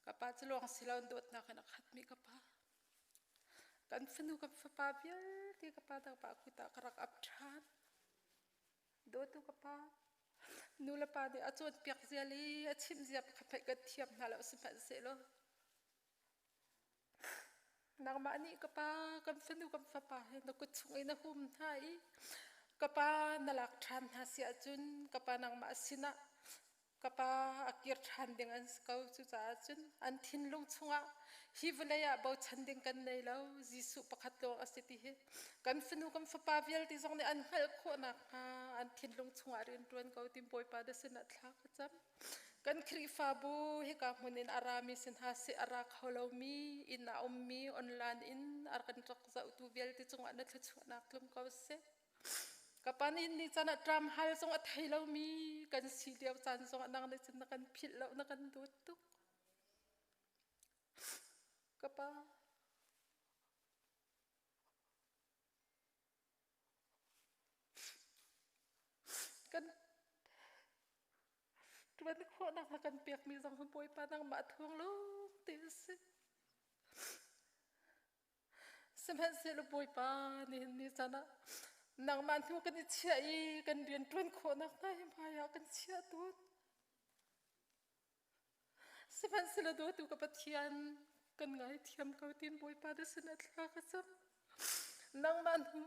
Ka pa cu lawng si lo dawtnak in a khatmi ka pa. Kan fanu kan fapa vialte ka pa dang pa kut ah ka rak ap ṭhan. Dawtu ka pa. Nu le pa nih a cawnpiak zia le a chimh zia pakhat hmanh kan thiam hna lo sihmanhsehlaw nangmah nih ka pa kan fanu kan fapa he na kut chung i na hum hna i ka pa na lak ṭhan hna si ahcun ka pa nangmah sinah Ka pa a kir ṭhan ding an si ko. Cucaah cun an thinlung chungah hi vawlei ah bochan ding kan nei lo. Jesuh pakhat lawng a si ti hi kan fanu kan fapa vialte zong nih an hngalh khawh nakhnga an thinlung chungah rian ṭuan ko ti Bawipa na sinah thla ka cam. Kan Khrihfabu hika hmun in a rami si hna seh, a ra kho lomi, inn ah a ummi, online in a kan rak zohtu vialte cungah na thluachuahnak tlung ko seh. Ka pa nih ni caan ah ṭam hal zong a thei lomi kan si lio caan zong ah nang nih cun na kan philh lo na kan dawt tuk. Ka pa kan ṭuan khawhnak na kan pekmi zong hi Bawipa nangmah thawng lawng te a si. Sihmanhsehlaw Bawipa nihin ni caan ah Nangmah hnu kan i chiah i kan rianṭuan khawhnak hna hi hmaiah kan chiah tawn. Sihmanhsehlaw dawtu ka Pathian, kan ngaithiam ko tiin Bawipa na sinah thla ka cam. Nangmah hnu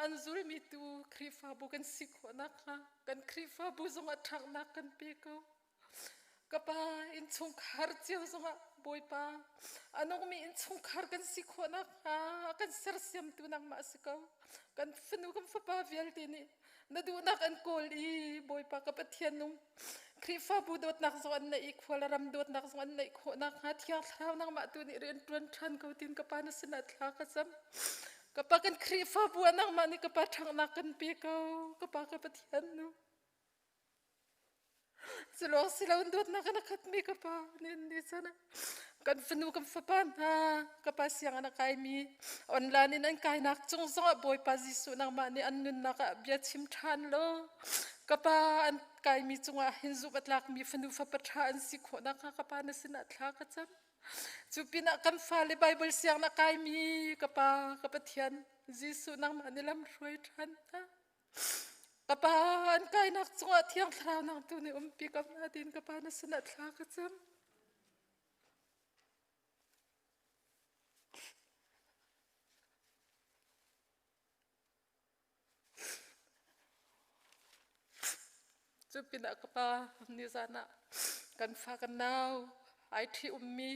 an zulmi tu Khrihfabu kan si khawh nakhnga kan Khrihfabu zongah ṭhanghnak kan pe ko. Ka pa innchungkhar cio zongah Bawipa a nungmi innchungkhar kan si khawh nakhnga a kan sersiamtu nangmah a si ko. Kan fanu kan fapa vialte nih na duhnak an kawl i Bawipa ka Pathian nung Khrihfabu dawtnak zong an neih i khual ram dawtnak zong an neih khawh nakhnga Thiang Thlarau nangmah tu nih rian ṭuan ṭhan ko tiin ka Pa na sinah thla ka cam. Ka Pa kan Khrihfabu ah nangmah nih ka Pa ṭhanghnak kan pe ko. Ka Pa ka Pathian nu. Culawng siloin dawtnak in a khatmi ka pa nih ni chan ah kan fanu kan fapa hna ka pa sianginn a kaimi online in an kainak cung zongah Bawipa Jesuh nangmah nih an nunnak ah bia chim ṭhan law ka pa an kaimi cungah hin zumh a tlakmi fanu fapa ṭha an si khawh nakhnga ka pa na sinah thla ka cam. Cu pinah kan fale Baibal sianginn a kaimi ka pa ka Pathian Jesuh nangmah nih lam hruai ṭhan hna. Ka pa an kainak cungah Thiang Thlarau nang tu nih umpi ko hna tiin ka pa na sinah thla ka cam. Cu pinah ka pa nizan ah kan fa kan nau ai ṭhi ummi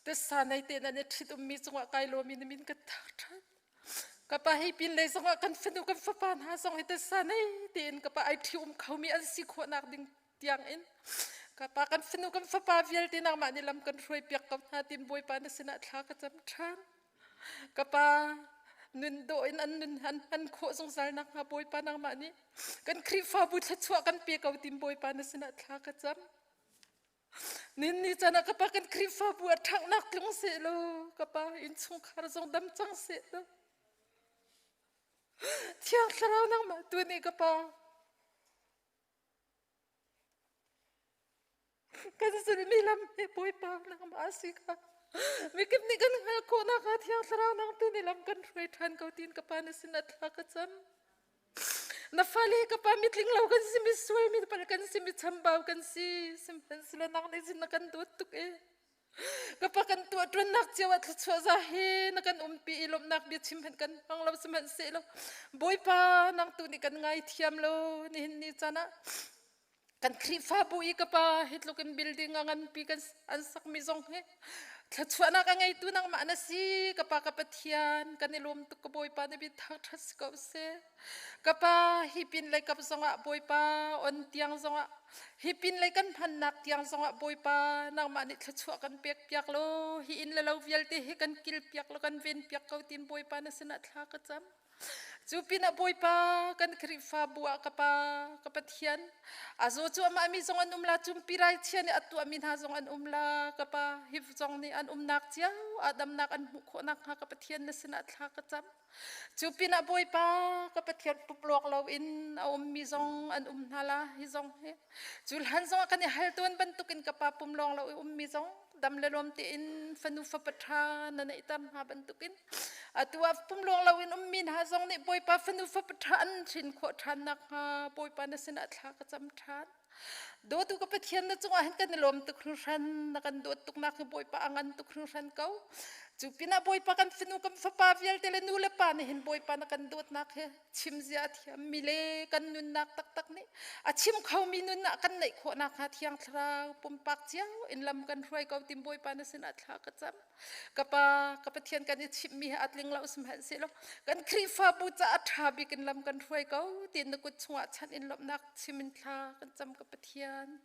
tessa nei tein an i ṭhit ummi cungah kai lawmi na min ka thak ṭhan. Ka pa hi pin lei zongah kan fanu kan fapa hna zong hi tessa nei tein ka pa ai ṭhi um khomi an si khawhnak ding tiang in ka pa kan fanu kan fapa vialte nangmah nih lam kan hruai piak ko hna tin Bawipa na sinah thla ka cam ṭhan. Ka pa nun dawh in an nun an hman khawh zungzal nakhnga Bawipa nangmah nih kan Khrihfabu thluachuah kan pe ko tin Bawipa na sinah thla ka cam. Nin ni caan ah ka pa kan Khrihfabu a ṭhanghnak tlung seh law ka pa innchungkhar zong dam cang seh law Thiang Thlarau nangmah tu nih ka pa kan zulmi lam hi Bawipa nangmah a si kha mikip nih kan hngalh khawh nakhnga Thiang Thlarau nang tu nih lam kan hruai ṭhan ko tiin ka pa na sinah thla ka cam. Na fale ka pa mitling lo kan si mi sual mi pal kan si mi chambau kan si sihmanhsehlaw nang nih cun na kan dawt tuk e ka pa kan tuah ṭuannak cio ah thluachuah za he na kan umpi i lawmhnak bia chim hmanh kan hmang lo sihmanhsehlaw Bawipa nang tu nih kan ngaithiam lo nihin ni caan ah kan Khrihfabu i ka pa hi tluk in building a nganpi kan an sakmi zong hi thluachuahnak a ngeitu nangmah na si ka pa ka Pathian kan i lawm tuk ka Bawipa na bia thangṭhat si ko seh ka pa hi pin lei kap zongah Bawipa on tiang zongah hi pin lei kan hmannak tiang zongah Bawipa nangmah nih thluachuah kan pek piak law hi inn le lo vialte hi kan kil piak law kan ven piak ko tin Bawipa na sinah thla ka cam Cu pinah Bawipa kan Khrihfabu ah ka Pa ka Pathian a zaw cuahmah mi zong an um la cumpi raichia nih a tuahmi hna zong an um la ka Pa hi zong nih an umnak cio ah damnak an hmuh khawh nakhnga ka Pathian na sinah thla ka cam. Cu pinah Bawipa ka Pathian pumluak loin a ummi zong an um hna la hi zong hi cu hlan zong ah kan i hal tawn bantukin ka Pa pum lawng lo i ummi zong dam le lawm tein fanu fapa ṭha na neihter hna bantukin atu ah pumlawng loin ummi hna zong nih Bawipa fanu fapa ṭha an hrin khawh ṭhan nakhnga Bawipa na sinah thla ka cam ṭhan. Dawtu ka Pathian na cungah hin kan i lawm tuk hringhran na kan dawt tuknak hi Bawipa a ngan tuk hringhran ko. Cu pinah Bawipa kan fanu kan fapa vialte le nu le pa nih hin Bawipa na kan dawtnak hi chim zia a thiammi le kan nunnak taktak nih a chim khomi nunnak kan neih khawh nakhnga Thiang Thlarau pumpak cio in lam kan hruai ko tim Bawipa na sinah thla ka cam. Ka Pa, ka Pathian kan i chimhmi hi a tling lo sihmanhsehlaw kan Khrihfabu caah a ṭha bik in lam kan hruai ko tiin na kut chungah chanh in lawmhnak chim in thla kan cam ka Pathian.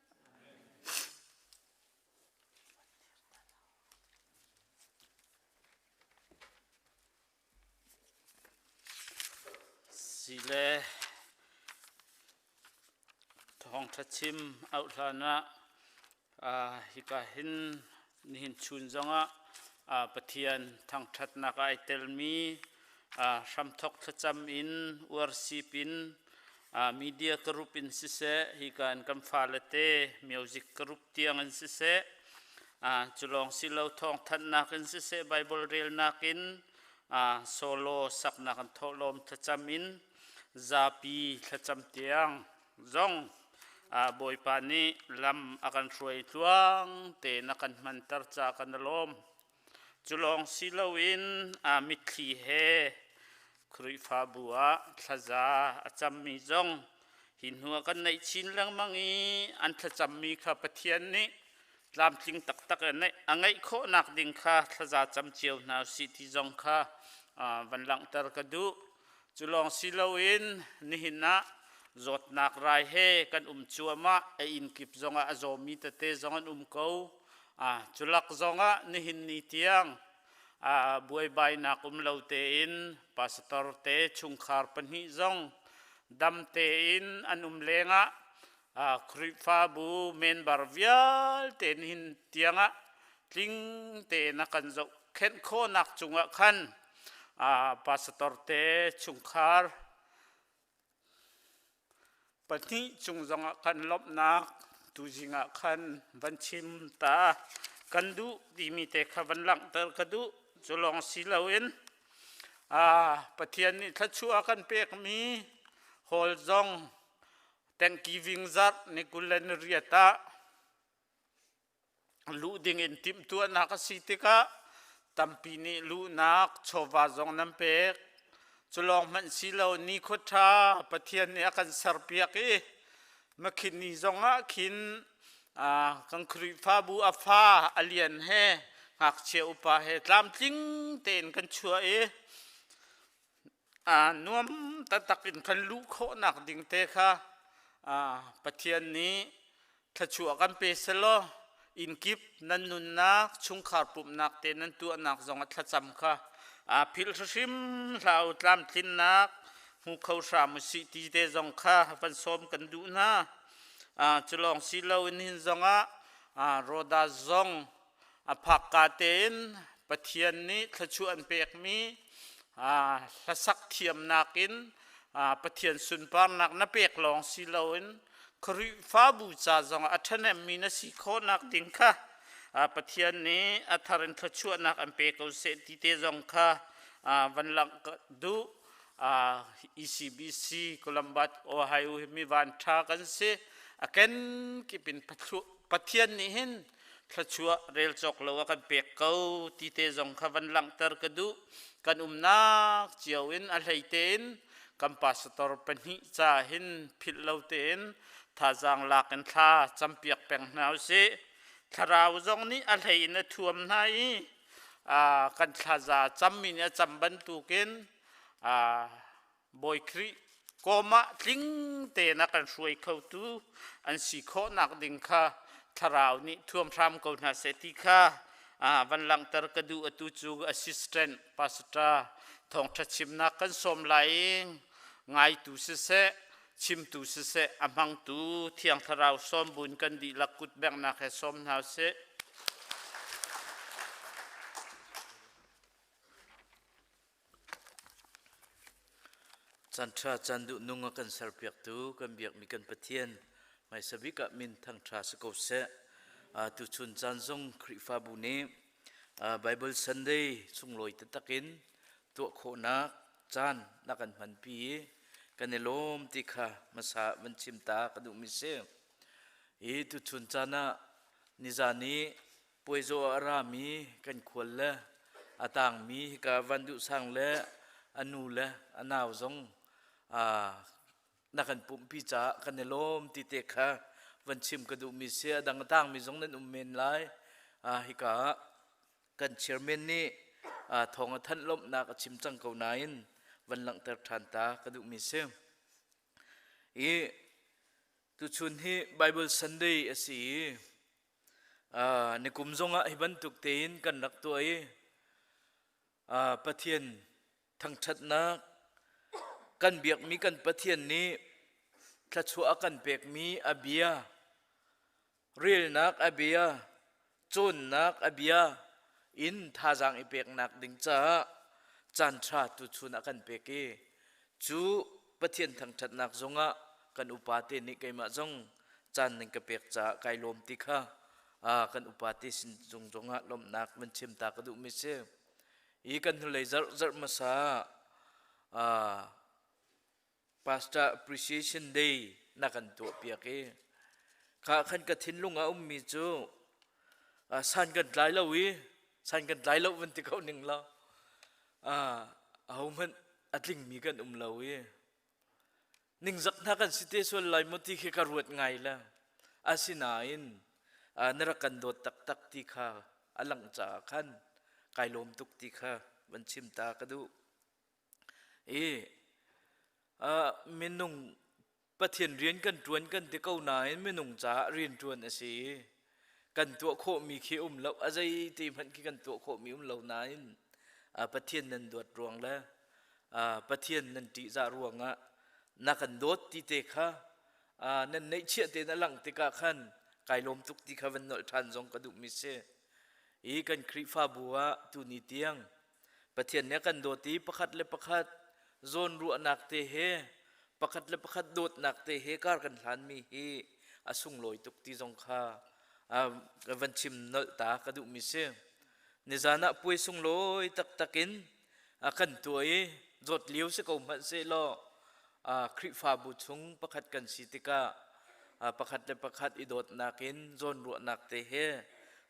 Sile thawngṭha chim auh hlan ah hika hin nihin chun zongah Pathian thangṭhatnak ah ai telmi hramthok thlacam in uarsip in media group in siseh hika in kan fale te music group tiang in siseh cu lawng si lo thawngthanhnak in siseh Bible relnak in solo saknak an thawhlawm thlacam in. Zapi thlacam tiang zong Bawipa nih lam a kan hruai tluang tein a kan hmanter ca kan i lawm. Cu lawng si loin mitthli he Khrihfabu ah thlaza a cammi zong hi hnu ah kan neih chin lengmang i an thlacammi kha Pathian nih tlamtling taktak a ngeih khawhnak ding kha thlaza cam cio hna usih ti zong kha van langhter ka duh. Cu lawng si loin nihin ah zawtnak rai he kan um cuahmah, a inn kip zongah a zawmi tete zong an um ko. Cu lak zongah nihin ni tiang buaibainak um lo tein pastor te chungkhar pahnih zong dam tein an um lengah Khrihfabu member vialte nihin tiangah tling tein a kan zohkhenh khawhnak cungah khan pastor te chungkhar pahnih cung zongah kan lawmhnak tuzing ah khan van chim ta kan duh timi te kha van langhter ka duh. Cu lawng si loin Pathian nih thluachuah a kan pekmi hall zong Thanksgiving zarh ni 28 ah luh ding in timhtuahnak a si tikah tampi nih luhnak chawva zong nan pek. Cu lawng hmanh si lo nikhua ṭha Pathian nih a kan serpiak i makhin ni zong ah khin kan Khrihfabu a fa a lian he ngakchia upa he tlamtling tein kan chuah i nuam taktak in kan luh khawhnak ding te kha Pathian nih thluachuah kan pe selaw inn kip nan nunnak chungkhar pumhnak te nan tuahnak zong ah thlacam kha philh hrim hlah u. Tlamtlinnak hmu kho hram usih ti te zong kha van sawm kan duh hna. Cu lawng si loin hin zongah Roda zong a phakka tein Pathian nih thluachuah an pekmi hlasak thiamnak in Pathian sunparnak na pek lawng si loin Khrihfabu ca zongah a ṭhahnemmi na si khawhnak ding kha Pathian nih a thar in thluachuahnak an pe ko seh ti te zong kha van langh duh. ECBC Columbus Ohio hi mi van ṭha kan si. A kenkip in Pathian nih hin thluachuah rel cawk lo a kan pek ko ti te zong kha van langhter ka duh. Kan umnak cio in a hlei tein kan pastor pahnih ca hin philh lo tein thazaang lak in thla campiak peng hna usih. Thlarau zong nih a hlei in a thuam hna i kan thlaza cammi nih a cam bantukin Bawi Khrih kawm ah tling tein a kan hruai khotu an si khawhnak ding kha thlarau nih thuam hram ko hna seh ti kha van langhter ka duh. Atu cu assistant pastor thawngṭha chimnak kan sawm lai i ngaitu siseh chimtu siseh a hmangtu thiang thlarau sawm buin kan dihlak kut benghnak he sawm hna usih. Caan ṭha caan duhnung a kan serpiaktu kan biakmi kan Pathian hmaisa bik ah min thangṭha si ko seh. Tuchun caan zong Khrihfabu nih Bible Sunday sunglawi taktak in tuah khawhnak caan na kan hmanpi i kan i lawm ti kha hmasa van chim ta ka duhmi si. Hi tuchun caan ah nizan i Puaizaw ah a rami kan khual le a tangmi hika Van Duh Sang le a nu le a nau zong na kan pumhpi caah kan i lawm ti te kha van chim ka duhmi si. A dang a tangmi zong nan um men lai. Hika ah kan chairman nih thawng a thanh lawmhnak a chim cang ko nain van langhter ṭhan ta ka duhmi si. I tuchun hi Bible Sunday a si i Nikum zongah hi bantuk tein kan rak tuah i Pathian thangṭhatnak kan biakmi kan Pathian nih thluachuah a kan pekmi a bia, relnak a bia, cawnnak a bia in thazaang i peknak ding caah caanṭha tuchun a kan pek i Cu Pathian thangṭhatnak zongah kan upate nih keimah zong caan nan ka pek caah kai lawm ti kha kan upate sin zung zongah lawmhnak van chim ta ka duhmi si. Hi kan hnulei zarh zarh hmasa Pastor Appreciation Day na kan tuahpiak i kha khan ka thinlung ah ummi cu san kan tlai lo i san kan tlai lo van ti ko ning law ahohmanh a tlingmi kan um lo i ningzak hna kan si te sual lai maw ti khi ka ruat ngai le asinain na rak kan dawt taktak ti kha a langh caah khan kai lawm tuk ti kha van chim ta ka duh. I minung Pathian rian kan ṭuan kan ti ko nain minung caah rian ṭuan a si i kan tuah khawhmi khi um lo a zei ti hmanh khi kan tuah khawhmi um lo nain Pathian nan dawt ruang le Pathian nan ṭihzah ruangah na kan dawt ti te kha nan neihchiah tein a langh tikah khan kai lawm tuk ti kha van nolh ṭhan zong ka duhmi si. I kan Khrihfabu ah tuni tiang Pathian nih a kan dawt i pakhat le pakhat zawnruahnak te he pakhat le pakhat dawtnak te he kar kan hlanmi hi a sunglawi tuk ti zong kha van chim nolh ta ka duhmi si. Nizan ah puai sunglawi taktak in a kan tuah i zawt lio si ko hmanh sehlaw Khrihfabu chung pakhat kan si tikah pakhat le pakhat i dawtnak in zawnruahnak te he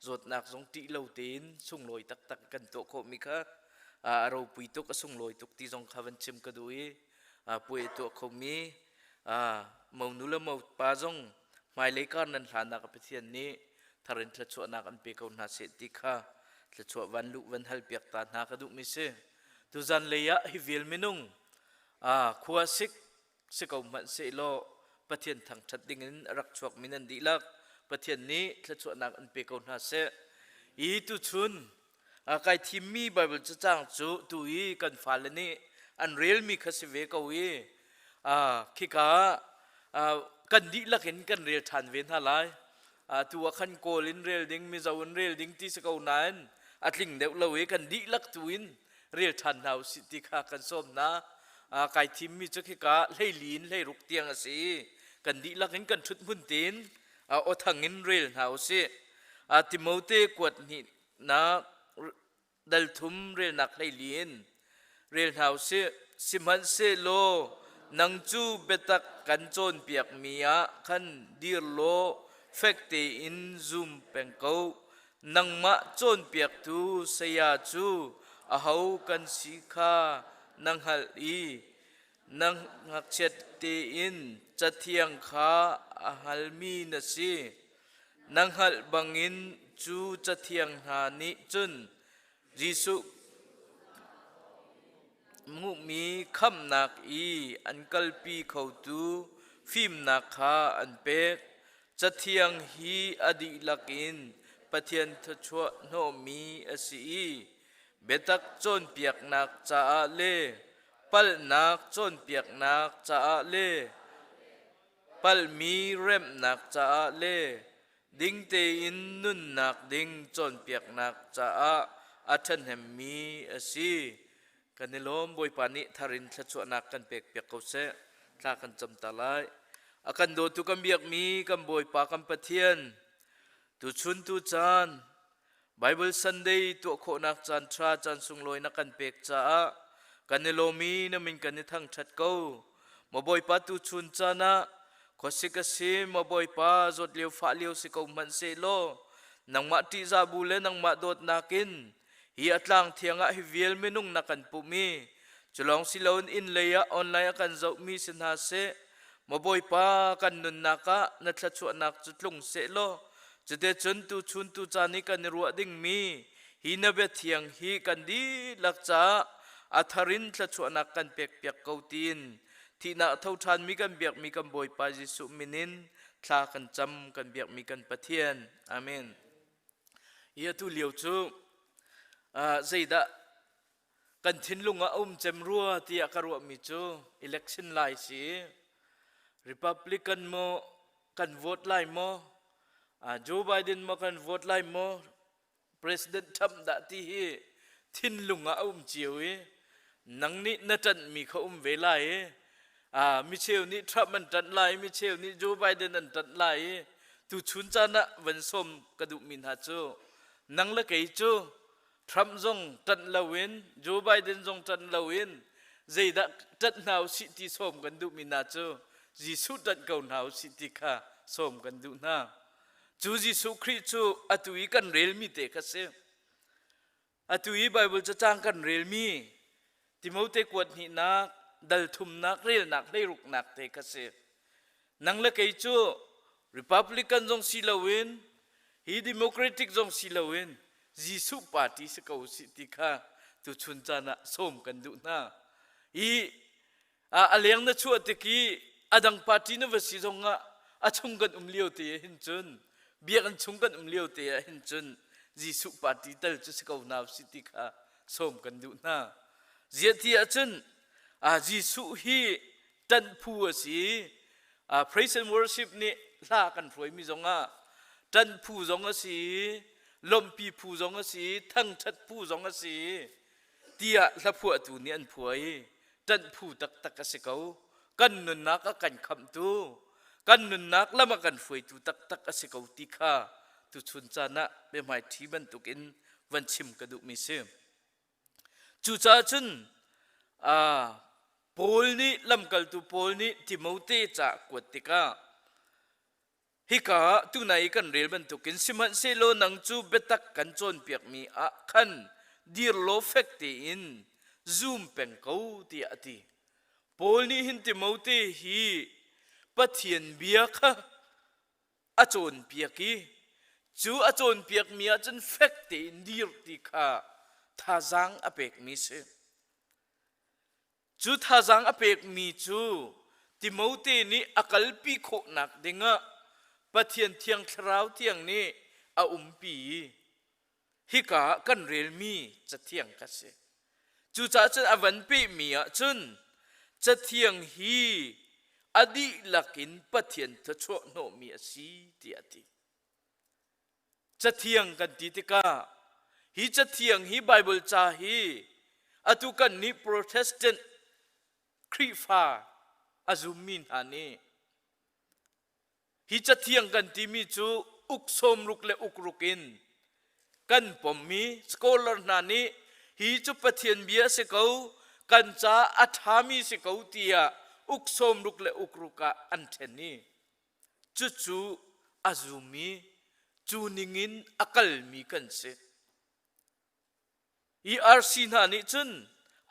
zawtnak zong ṭih lo tein sunglawi taktak kan tuah khawhmi kha a ropui tuk a sunglawi tuk ti zong kha van chim ka duh i puai a tuah khomi monu le mopa zong hmailei kar nan hlannak a Pathian nih thar in thluachuahnak an pe ko hna seh ti kha thluachuah van luh van hal piak ta hna ka duhmi si. Tuzan lei ah hi vial minung khua sik si ko hmanh sehlaw Pathian thangṭhat dingin a rak chuakmi nan dihlak Pathian nih thluachuahnak an pe ko hna seh. I tuchun kai thimmi Baibal cacang cu tu i kan fale nih an relmi kha si ve ko i khika kan dihlak in kan rel ṭhan ve hna lai. Tu ah khan Kawl in rel ding, Mizo in rel ding ti si ko nain a tling deuh lo i kan dihlak tu in rel ṭhan hna usih ti kha kan sawm hna. Kai thimmi cu khika hleili in hleiruk tiang a si i kan dihlak in kan ṭhut hmun tein aw thang in rel hna usih. Timote kuat hnihnak dal thum relnak hleili in rel hna usih. Sihmanhsehlaw nang cu biatak kan cawnpiakmi ah khan dir law fek tein zum peng ko. Nangmah cawnpiaktu saya cu aho kan si kha na hngalh i na ngakchiat tein Cathiang kha a hngalmi na si. Na hngalh bangin cu Cathiang hna nih cun Jesuh hmuhmi khamhnak i an kalpi khotu fimnak kha an pek. Cathiang hi a dihlak in Pathian thluachuah hnawhmi a si i biatak cawnpiaknak caah le palhnak cawnpiaknak caah le palhmi remhnak caah le ding tein nunnak ding cawnpiaknak caah a ṭhahnemmi a si. Kan i lawm Bawipa nih thar in thluachuahnak kan pekpiak ko seh. Thla kan cam ta lai. A kan dawtu kan biakmi kan Bawipa kan Pathian tuchun tu caan Bible Sunday tuah khawhnak caan ṭha caan sunglawi na kan pek caah kan i lawm i na min kan i thangṭhat ko. Maw Bawipa tuchun caan ah khuasik a si maw Bawipa zawt lio fah lio si ko hmanh sehlaw nangmah ṭihzah bu le nangmah dawtnak in Hi a tlang thiang ah hi vial minung na kan pumh i culawng si loin inn lei ah online a kan zohmi si hna seh maw Bawipa kan nunnak ah na thluachuahnak cu tlung seh law cute cun tuchun tu caan i kan i ruah dingmi hi na bia thiang hi kan dihlak caah a thar in thluachuahnak kan pekpiak ko tiin thihnak tho ṭhanmi kan biakmi kan Bawipa Jesuh min in thla kan cam kan biakmi kan Pathian. Amen. Hi atu lio cu zeidah kan thinlung ah a um cem rua tiah ka ruahmi cu election lai si. Republican maw kan vote lai maw? Joe Biden maw kan vote lai maw? President Trump dah ti hi thinlung ah a um cio i nang nih na ṭanhmi kha um ve lai i micheu nih Trump an ṭanh lai i micheu nih Joe Biden an ṭanh lai i tuchun caan ah van sawm ka duhmi hna cu nang le kei cu Trump zong ṭanh loin Joe Biden zong ṭanh loin. Zeidah ṭanh hna usih ti sawm kan duhmi hna cu Jesuh ṭanh ko hna usih ti kha sawm kan duh hna. Cu Jesuh Khrih cu atu i kan relmi te kha si. Atu i Baibal cacang kan relmi Timote kuat hnihnak, dal thumnak, relnak hleiruknak te kha si. Nang le kei cu Republican zong si loin hi Democratic zong si loin Jesuh party si ko usih ti kha tuchun caan ah sawm kan duh hna. Hi a leng na chuah tik i a dang party na va si zong ah a chung kan um lio te ah hin cun biakinn chung kan um lio te ah hin cun Jesuh party tal cu si ko hna usih ti kha sawm kan duh hna. Ziah ti ahcun Jesuh hi ṭanh phu a si. Praise and worship nih hla kan hruaimi zongah ṭanh phu zong a si, lawmhpi phu zong a si, thangṭhat phu zong a si tiah hlaphuahtu nih an phuah i ṭanh phu taktak a si ko. Kan nunnak a kan khamhtu, kan nunnak lam a kan hruaitu taktak a si ko ti kha tuchun caan ah biahmaiṭhi bantukin van chim ka duhmi si. Cucaah cun Paul nih lamkaltu Paul nih Timote ca a kuat tikah hika ah tunai i kan rel bantukin sihmanhsehlaw nang cu biatak kan cawnpiakmi ah khan dir law fek tein zum peng ko tiah a ti. Paul nih hin Timote hi Pathian bia kha a cawnpiak i cu a cawnpiakmi ahcun fek tein dir ti kha thazaang a pekmi si. Cu thazaang a pekmi cu Timote nih a kalpi khawhnak dingah Pathian Thiang Thlarau thiang nih a umpi i hika ah kan relmi cathiang kha si. Cucaah cun a van pehmi ahcun cathiang hi a dihlak in Pathian thluachuah hnawhmi a si tiah a ti. Cathiang kan ti tikah hi cathiang hi Baibal ca hi atu kan nih Protestant Khrihfa a zummi hna nih Hi cathiang kan timi cu uk sawmruk le uk ruk in kan pommi scholar hna nih hi cu Pathian bia a si ko, kan caah a ṭhami si ko tiah uk sawmruk le uk ruk ah an ṭhen i cucu a zummi cu ningin a kalmi kan si. ERC hna nih cun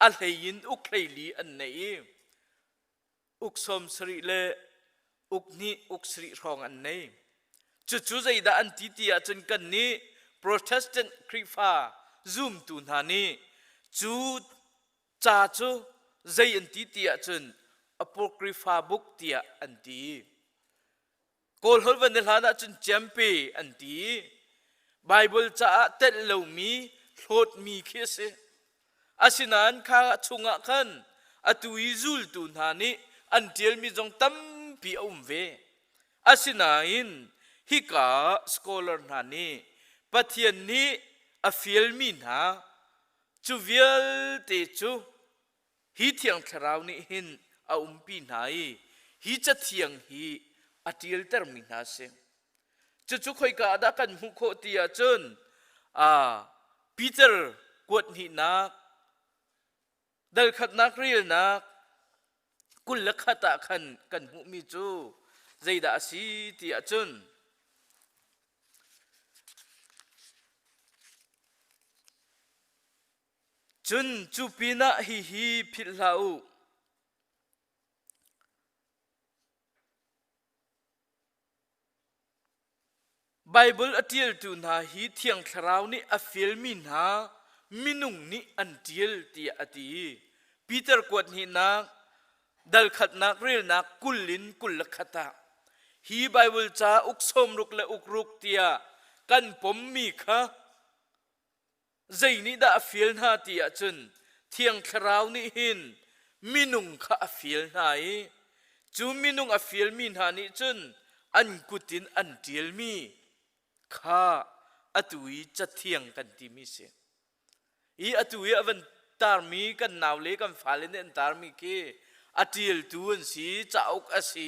a hlei in uk hleili an neih i uk sawm sarih le uk hnih uk sarih hrawng an nei. Cucu zeidah an ti ti ahcun kannih Protestant Khrihfa zumtu hna nih cu ca cu zei an ti ti ahcun Apocrypha book tiah an ti. Kawl holh van i hlan ahcun ciampe an ti. Bible caah telh lomi hlawtmi khi a si. Asinain kha chungah khan atu i zultu hna nih an ṭialmi zong tampi a um ve. Asinain hika scholar hna nih Pathian nih a fialmi hna cu vialte cu Hi Thiang Thlarau nih hin a umpi hna i hi Cathiang hi a ṭialtermi hna a si. Cucu khoika ah dah kan hmuh khawh ti ahcun Peter kuat hnihnak, dal khatnak relnak 21 ah khan kan hmuhmi cu zeidah a si ti ahcun Cun cu pinah hihi philh hlah u. Baibal a ṭialtu hna hi Thiang Thlarau nih a fialmi hna minung nih an ṭial tiah a ti. Peter kuat hnihnak dal khatnak relnak 20 in 21 ah hi Baibal ca uk sawmruk le uk ruk tiah kan pommi kha Zei nih dah a fial hna ti ahcun Thiang Thlarau nih hin minung kha a fial hna i cu minung a fialmi hna nih cun an kut in an ṭialmi kha atu i Cathiang kan timi si. I atu i a van tarmi kan naule kan fale nih an tarmi khi a ṭialtu an si, cauk a si,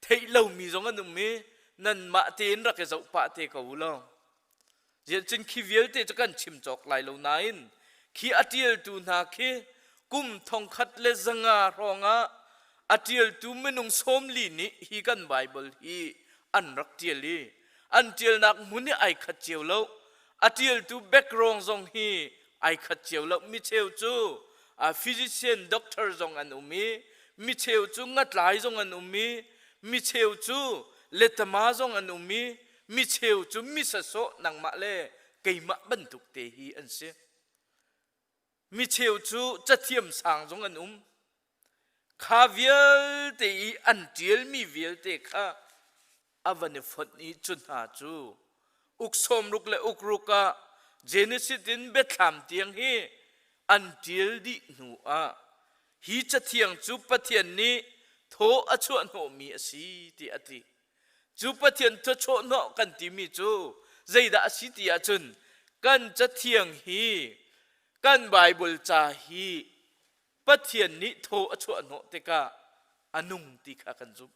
theih lomi zong an um i nanmah tein rak i zoh pah te ko u law. Cun khi vialte cu kan chim cawk lai lo nain khi a ṭialtu hna khi Kum 1500 hrawngah a ṭialtu minung 40 nih hi kan Baibal hi an rak ṭial i an ṭialnak hmun hi ai khat cio lo. A ṭialtu background zong hi ai khat cio lo. Micheu cu physician doctor zong an um i micheu cu ngatlai zong an um i micheu cu letama zong an um i micheu cu misasawh nangmah le keimah bantuk te hi an si. Micheu cu cathiam sang zong an um. Kha vialte i an ṭialmi vialte kha a van i fonh i cu hna cu uk sawmruk le uk ruk ah Genesis in Biathlam tiang hi an ṭial dih hnu ah hi cathiang cu Pathian nih thaw a chuah hnawhmi a si tiah a ti. Cu Pathian thawchuah hnawh kan timi cu zeidah a si ti ahcun kan cathiang hi kan Baibal ca hi Pathian nih thaw a chuah hnawh tikah a nung ti kha kan zumh.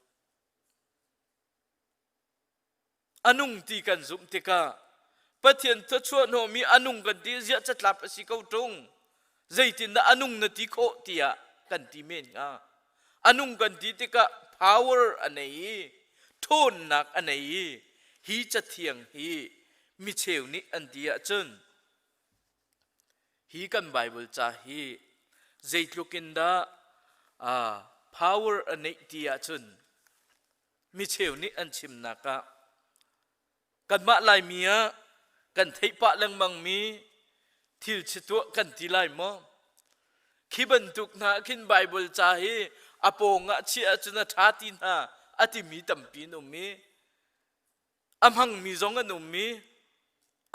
A nung ti kan zumh tikah Pathian thawchuah hnawhmi a nung kan ti ziah catlap a si ko ṭung. Zeitindah a nung na ti khawh tiah kan ti men hnga. A nung kan ti tikah power a nei i ṭhawnnak a nei i hi cathiang hi micheu nih an ti ahcun hi kan Bible ca hi zeitluk in dah power a neih ti ahcun micheu nih an chimnak ah kanmah Laimi ah kan theih pah lengmangmi thil chituah kan ti lai maw? Khi bantuk hna khin Bible ca hi a pawng ah chiah ahcun a ṭha ti hna a timi tampi an um i a hmangmi zong an um i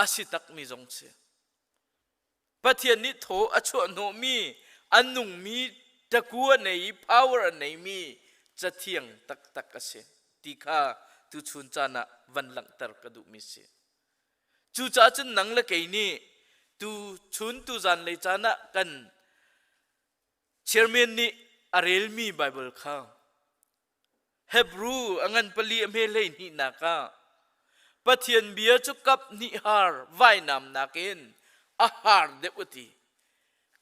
a si takmi zong si. Pathian nih thaw a chuah hnawhmi an nungmi taku a nei i power a neimi cathiang taktak a si ti kha tuchun caan ah van langhter ka duhmi si. Cucaah cun nang le kei nih tu chun tu zanlei caan ah kan chairman nih a relmi Bible kha Hebrew a ngan pali a hme hleihnihnak ah Pathian bia cu kap hnih har vainam nakin a har deuh a ti.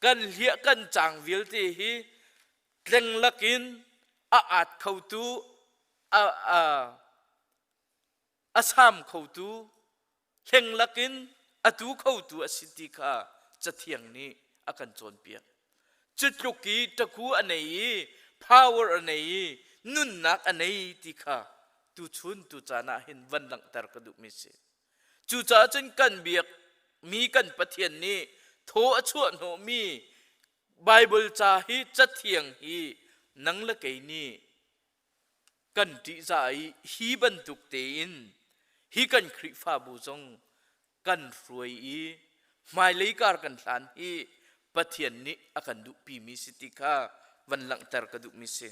Kan hliah kan cang vialte hi tleng lakin a at khotu a, a, a sam khotu hleng lakin a tu khotu a si ti kha Cathiang nih a kan cawnpiak. Cu tluk i ṭaku a nei i power a nei i nunnak a nei ti kha tuchun tucaan ah hin van langhter ka duhmi si. Cucaah cun kan biakmi kan Pathian nih thaw a chuah hnawhmi Baibal ca hi Cathiang hi nang le kei nih kan ṭihzah i hi bantuk tein hi kan Khrihfabu zong kan hruai i hmailei kar kan hlan hi Pathian nih a kan duhpimi si ti kha van langhter ka duhmi si.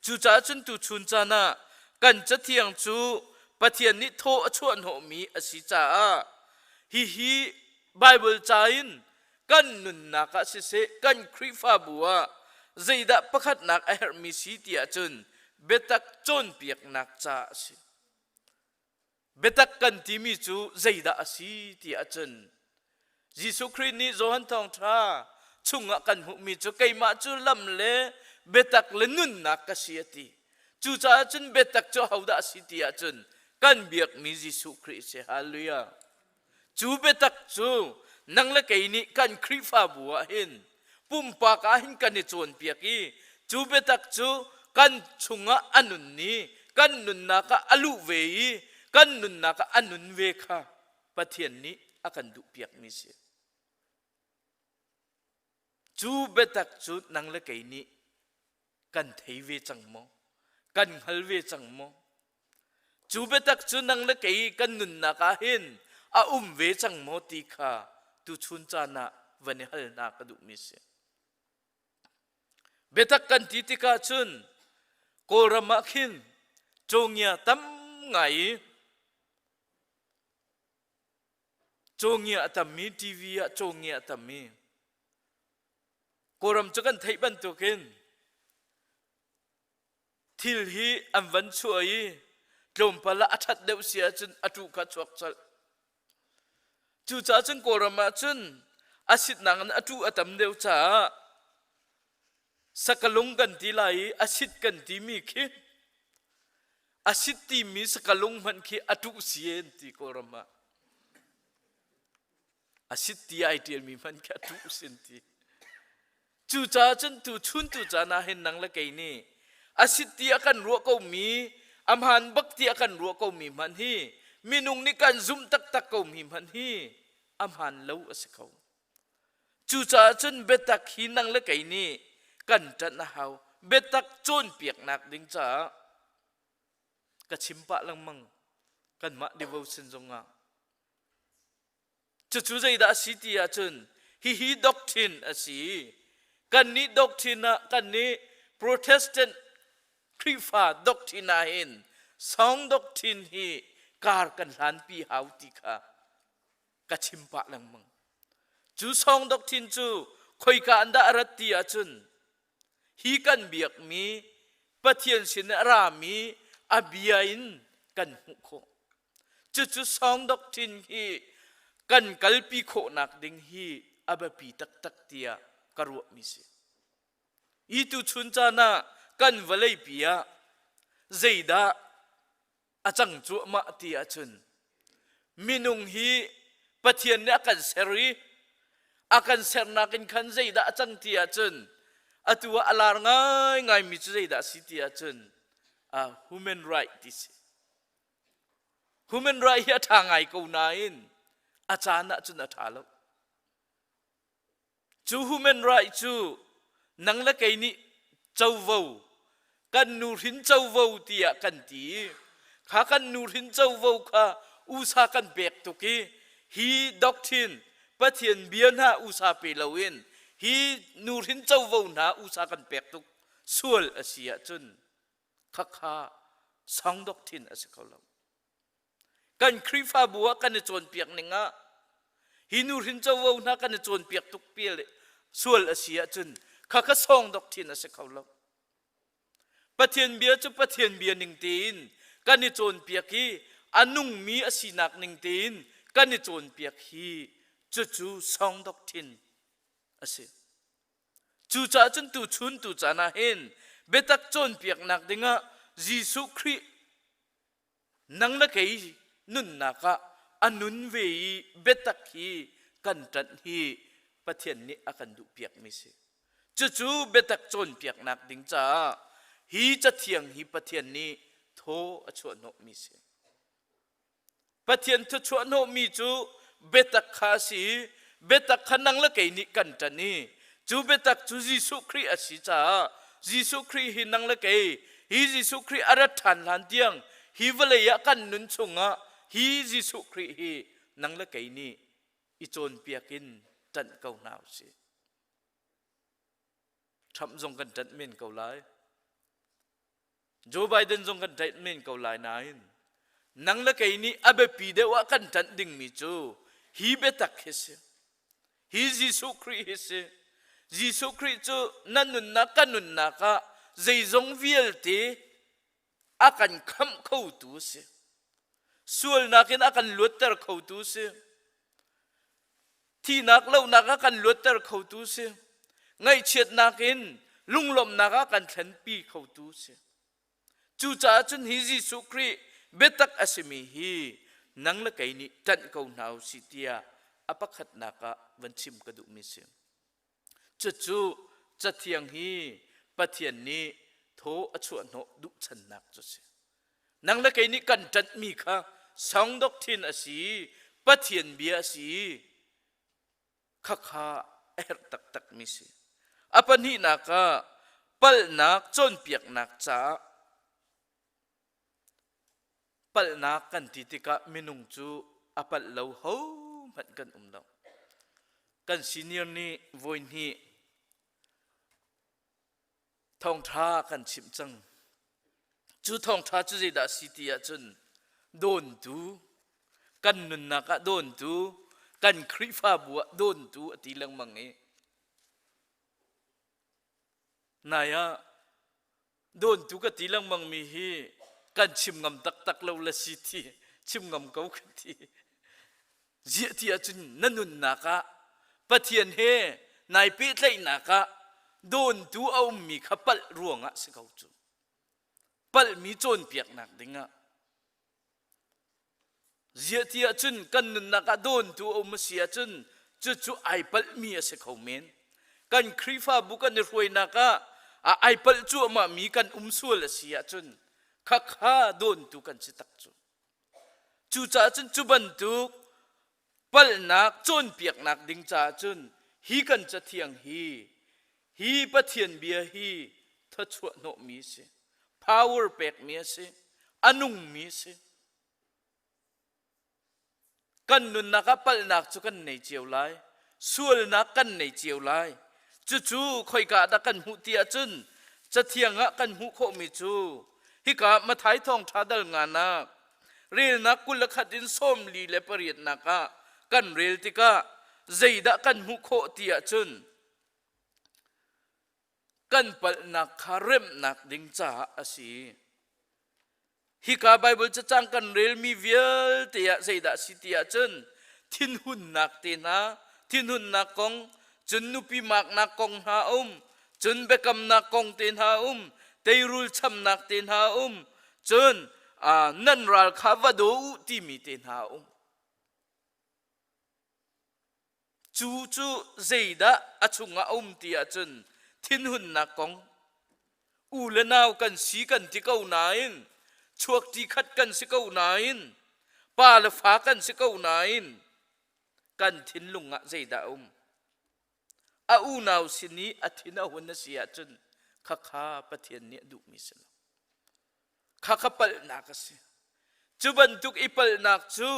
Cucaah cun tuchun caan ah kan cathiang cu Pathian nih thaw a chuah hnawhmi a si caah hihi Baibal ca in kan nunnak ah siseh kan Khrihfabu ah zeidah pakhatnak a herhmi si ti ahcun biatak cawnpiaknak ca a si. Biatak kan timi cu zeidah a si ti ahcun Jesuh Khrih nih Johan Thawngṭha chungah kan hmuhmi cu keimah cu lam le biatak le nunnak ka si a ti. Cucaah cun biatak cu ahodah a si ti ahcun kan biakmi Jesuh Khrih a si. Hallelujah. Cu biatak cu nang le kei nih kan Khrihfabu ah hin pumpak ah hin kan i cawnpiak i cu biatak cu kan chungah a nun i kan nunnak ah a luh ve i kan nunnak ah a nun ve kha Pathian nih a kan duhpiakmi si. Cu biatak cu nang le kei nih kan thei ve cang maw? Kan hngal ve cang maw? Cu biatak cu nang le kei kan nunnak ah hin a um ve cang maw ti kha tuchun caan ah van i hal hna ka duhmi si. Biatak kan ti tikah cun Kawlram ah khin cawngia tam ngai i cawngia a tammi TV ah cawngia a tammi Kawlram cu kan theih bantukin thil hi an van chuah i tlawmpal ah a ṭhat deuh si ahcun a ṭuh kha chuak colh. Cucaah cun Kawlram ah cun a sitnak in a ṭuh a tam deuh caah. Sakalung kan ti lai i asit kan timi khi asit timi sakalung hmanh khi a ṭuh si an ti Kawlram ah. Asit ti ai ṭialmi hmanh khi a ṭuh si an ti. Cucaah cun tu chun tu caan ah hin nang le kei nih asit ti a kan ruah komi a hmaan bak ti a kan ruah komi hmanh hi minung nih kan zumh taktak komi hmanh hi a hmaan lo a si kho. Cucaah cun biatak hi nang le kei nih kan ṭanh a hau. Biatak cawnpiaknak ding caah ka chim pah lengmang kanmah devotion zongah. Cucu zeidah a si ti ahcun hihi doctrine a si. Kannih doctrine ah kannih Protestant Khrihfa doctrine ah hin song doctrine hi kar kan hlanpi hau ti kha ka chim pah lengmang. Cu song doctrine cu khoika an dah a rat ti ahcun hi kan biakmi Pathian sin a rami a bia in kan hmuh khawh. Cucu song doctrine hi kan kalpi khawhnak ding hi a biapi taktak tiah ka ruahmi si. Hi tuchun caan ah kan vawleipi ah zeidah a cang cuahmah ti ahcun minung hi Pathian nih a kan ser i a kan sernak in khan zeidah a cang ti ahcun atu ah a lar ngaingaimi cu zeidah a si ti ahcun uh, human right ti si. Human right hi a ṭha ngai ko nain a caan ahcun a ṭha lo. Cu human right cu nang le kei nih covo, kan nuhrin covo tiah kan ti. Kha kan nuhrin covo kha usa kan pek tuk i hi doctrine Pathian bia hna usa pe loin hi nuhrin covo hna usa kan pek tuk sual a si ahcun khakha sang doctrine a si kho lo. Kan Khrihfabu ah kan i cawnpiak ning ah hi nuhrin covo hna kan i cawnpiak tuk pial sual a si ahcun khakha sawng doctrine a si kho lo. Pathian bia cu Pathian bia ning tein kan i cawnpiak i a nungmi a sinak ning tein kan i cawnpiak hi cucu sawng doctrine a si. Cucaah cun tuchun tu caan ah hin biatak cawnpiaknak dingah Jesuh Khrih Nang le kei nunnak ah a nun ve i biatak hi kan ṭanh hi Pathian nih a kan duhpiakmi si. Cucu biatak cawnpiaknak ding caah hi cathiang hi Pathian nih thaw a chuahhnawhmi si. Pathian thuchuahhnawhmi cu biatak kha a si i biatak kha nang le kei nih kan ṭanh i cu biatak cu Jesuh Khrih a si caah Jesuh Khrih hi nang le kei hi Jesuh Khrih a rat ṭhan hlan tiang hi vawlei ah kan nun chungah hi Jesuh Khrih hi nang le kei nih i cawnpiak in ṭanh ko hna u sih. Trump zong kan ṭanh men ko lai. Joe Biden zong kan ṭanh men ko lai nain nang le kei nih a biapi deuh ah kan ṭanh dingmi cu hi biatak hi si. Hi Jesuh Khrih hi si. Jesuh Khrih cu na nunnak ka nunnak ah zeizong vialte a kan khamh khotu a si. Sualnak in a kan luatter khotu a si. Thihnak lohnak a kan luatter khotu si. Ngaihchiatnak in lunglawmhnak ah kan thlenpi khotu si. Cucaah cun hi Jesuh Khrih biatak a simi hi nang le kei nih ṭanh ko hna u sih tiah a pakhatnak ah van chim ka duhmi si. Cucu Cathiang hi Pathian nih thaw a chuahhnawh duhchannak cu a si. Nang le kei nih kan ṭanhmi kha sound doctrine a si, Pathian bia a si, khakha a herh taktakmi si. A pahnihnak ah palhnak cawnpiaknak caah palhnak kan ti tikah minung cu a palh lo hohmanh kan um lo. Kan senior nih voi hnih thawngṭha kan chimh cang. Cu thawngṭha cu zeidah a si ti ahcun dawntu, kan nunnak ah dawntu, kan Khrihfabu ah dawntu a ti lengmang i nai ah dawntu ka ti lengmang mi hi kan chim ngam taktak lo le si ti chim ngam ko ka ti. Ziah ti ahcun na nunnak ah Pathian he nai pehtlaihnak ah. dawntu a ummi kha palh ruangah si ko cu. Palhmi cawnpiaknak dingah. Ziah ti ahcun kan nunnak ah dawntu a um a si ahcun cucu ai palhmi a si kho men. Kan Khrihfabu kan i hruainak ah ai palh cuahmahmi kan um sual a si ahcun khakha dawntu kan si tak cu. Cucaah cun cu bantuk palhnak cawnpiaknak ding caah cun hi kan cathiang hi hi Pathian bia hi thawchuah hnawhmi a si. Power pekmi a si. A nungmi a si. Kan nunnak ah palhnak cu kan nei cio lai. Sualnak kan nei cio lai. Cucu khoika dah kan hmuh ti ahcun cathiang ah kan hmuh khawhmi cu hika Matthai thawngṭha dal nganak relnak 21 in 48 nak ah kan rel tikah zeidah kan hmuh khawh ti ahcun kan palhnak kha remhnak ding caah a si. Hika Baibal cacang kan relmi vialte ah zeidah a si ti ahcun thinhunnak te hna, thinhunnak kong, cun nupi maknak kong hna a um, cun biakamnak kong te hna a um, teirul chamnak te hna a um, cun nan ral kha va daw u timi te hna a um. Cu cu zeidah a chungah a um ti ahcun thinhunnak kong, u le nau kan si kan ti ko nain, chuakṭi khat kan si ko nain, pa le fa kan si ko nain, kan thinlung ah zeidah a um? A unau sin i a thin a hun a si ahcun khakha Pathian nih a duhmi si lo. Khakha palhnak a si. Cu bantuk i palhnak cu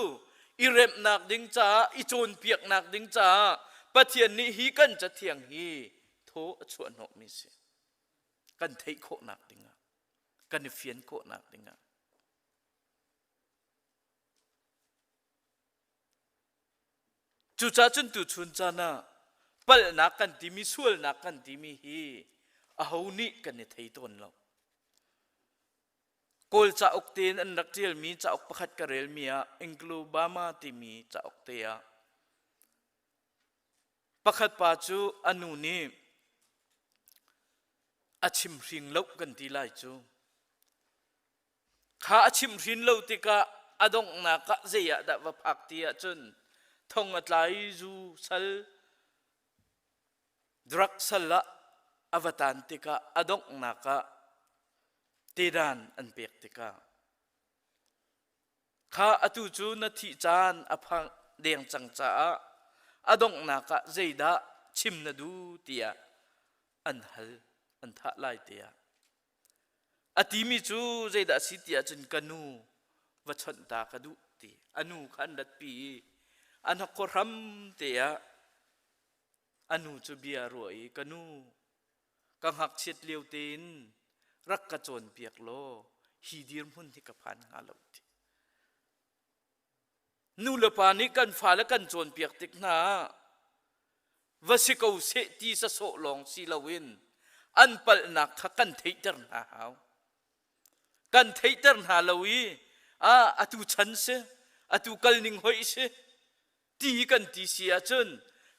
i remhnak ding caah, i cawnpiaknak ding caah Pathian nih hi kan cathiang hi thaw a chuah hnawhmi a si. Kan theih khawhnak dingah, kan i fian khawhnak dingah. Cucaah cun tuchun caan ah palhnak kan timi, sualnak kan timi hi aho nih kan i thei tawn lo. Kawl cauk tein an rak ṭialmi cauk pakhat ka relmi ah Englobama timi cauk te ah pakhat pa cu a nu nih a chimhring lo kan ti lai cu. Kha a chimhrin lo tikah a donghnak ah zei ah dah va phak ti ahcun thong a tla i zu sal drug sal ah a va tan tikah a donghnak ah tedan an pek tikah kha atu cu na thih caan a phang deng cang caah a donghnak ah zeidah chim na duh tiah an hal an thah lai tiah A timi cu zeidah a si ti ahcun ka nu va chawnh ta ka duh ti. A nu kha an ratpi i a hnakhaw hram te ah a nu cu bia a ruah i ka nu ka ngakchiat lio tein rak ka cawnpiak law hi dirhmun hi ka phan hnga lo ti. Nu le pa nih kan fale kan cawnpiak tik hna ah va si ko seh ti sasawh lawng si loin an palhnak kha kan theihter hna hau. Kan theihter hna lo i ah atu chan si, atu kal ning hoih si ti kan ti si ahcun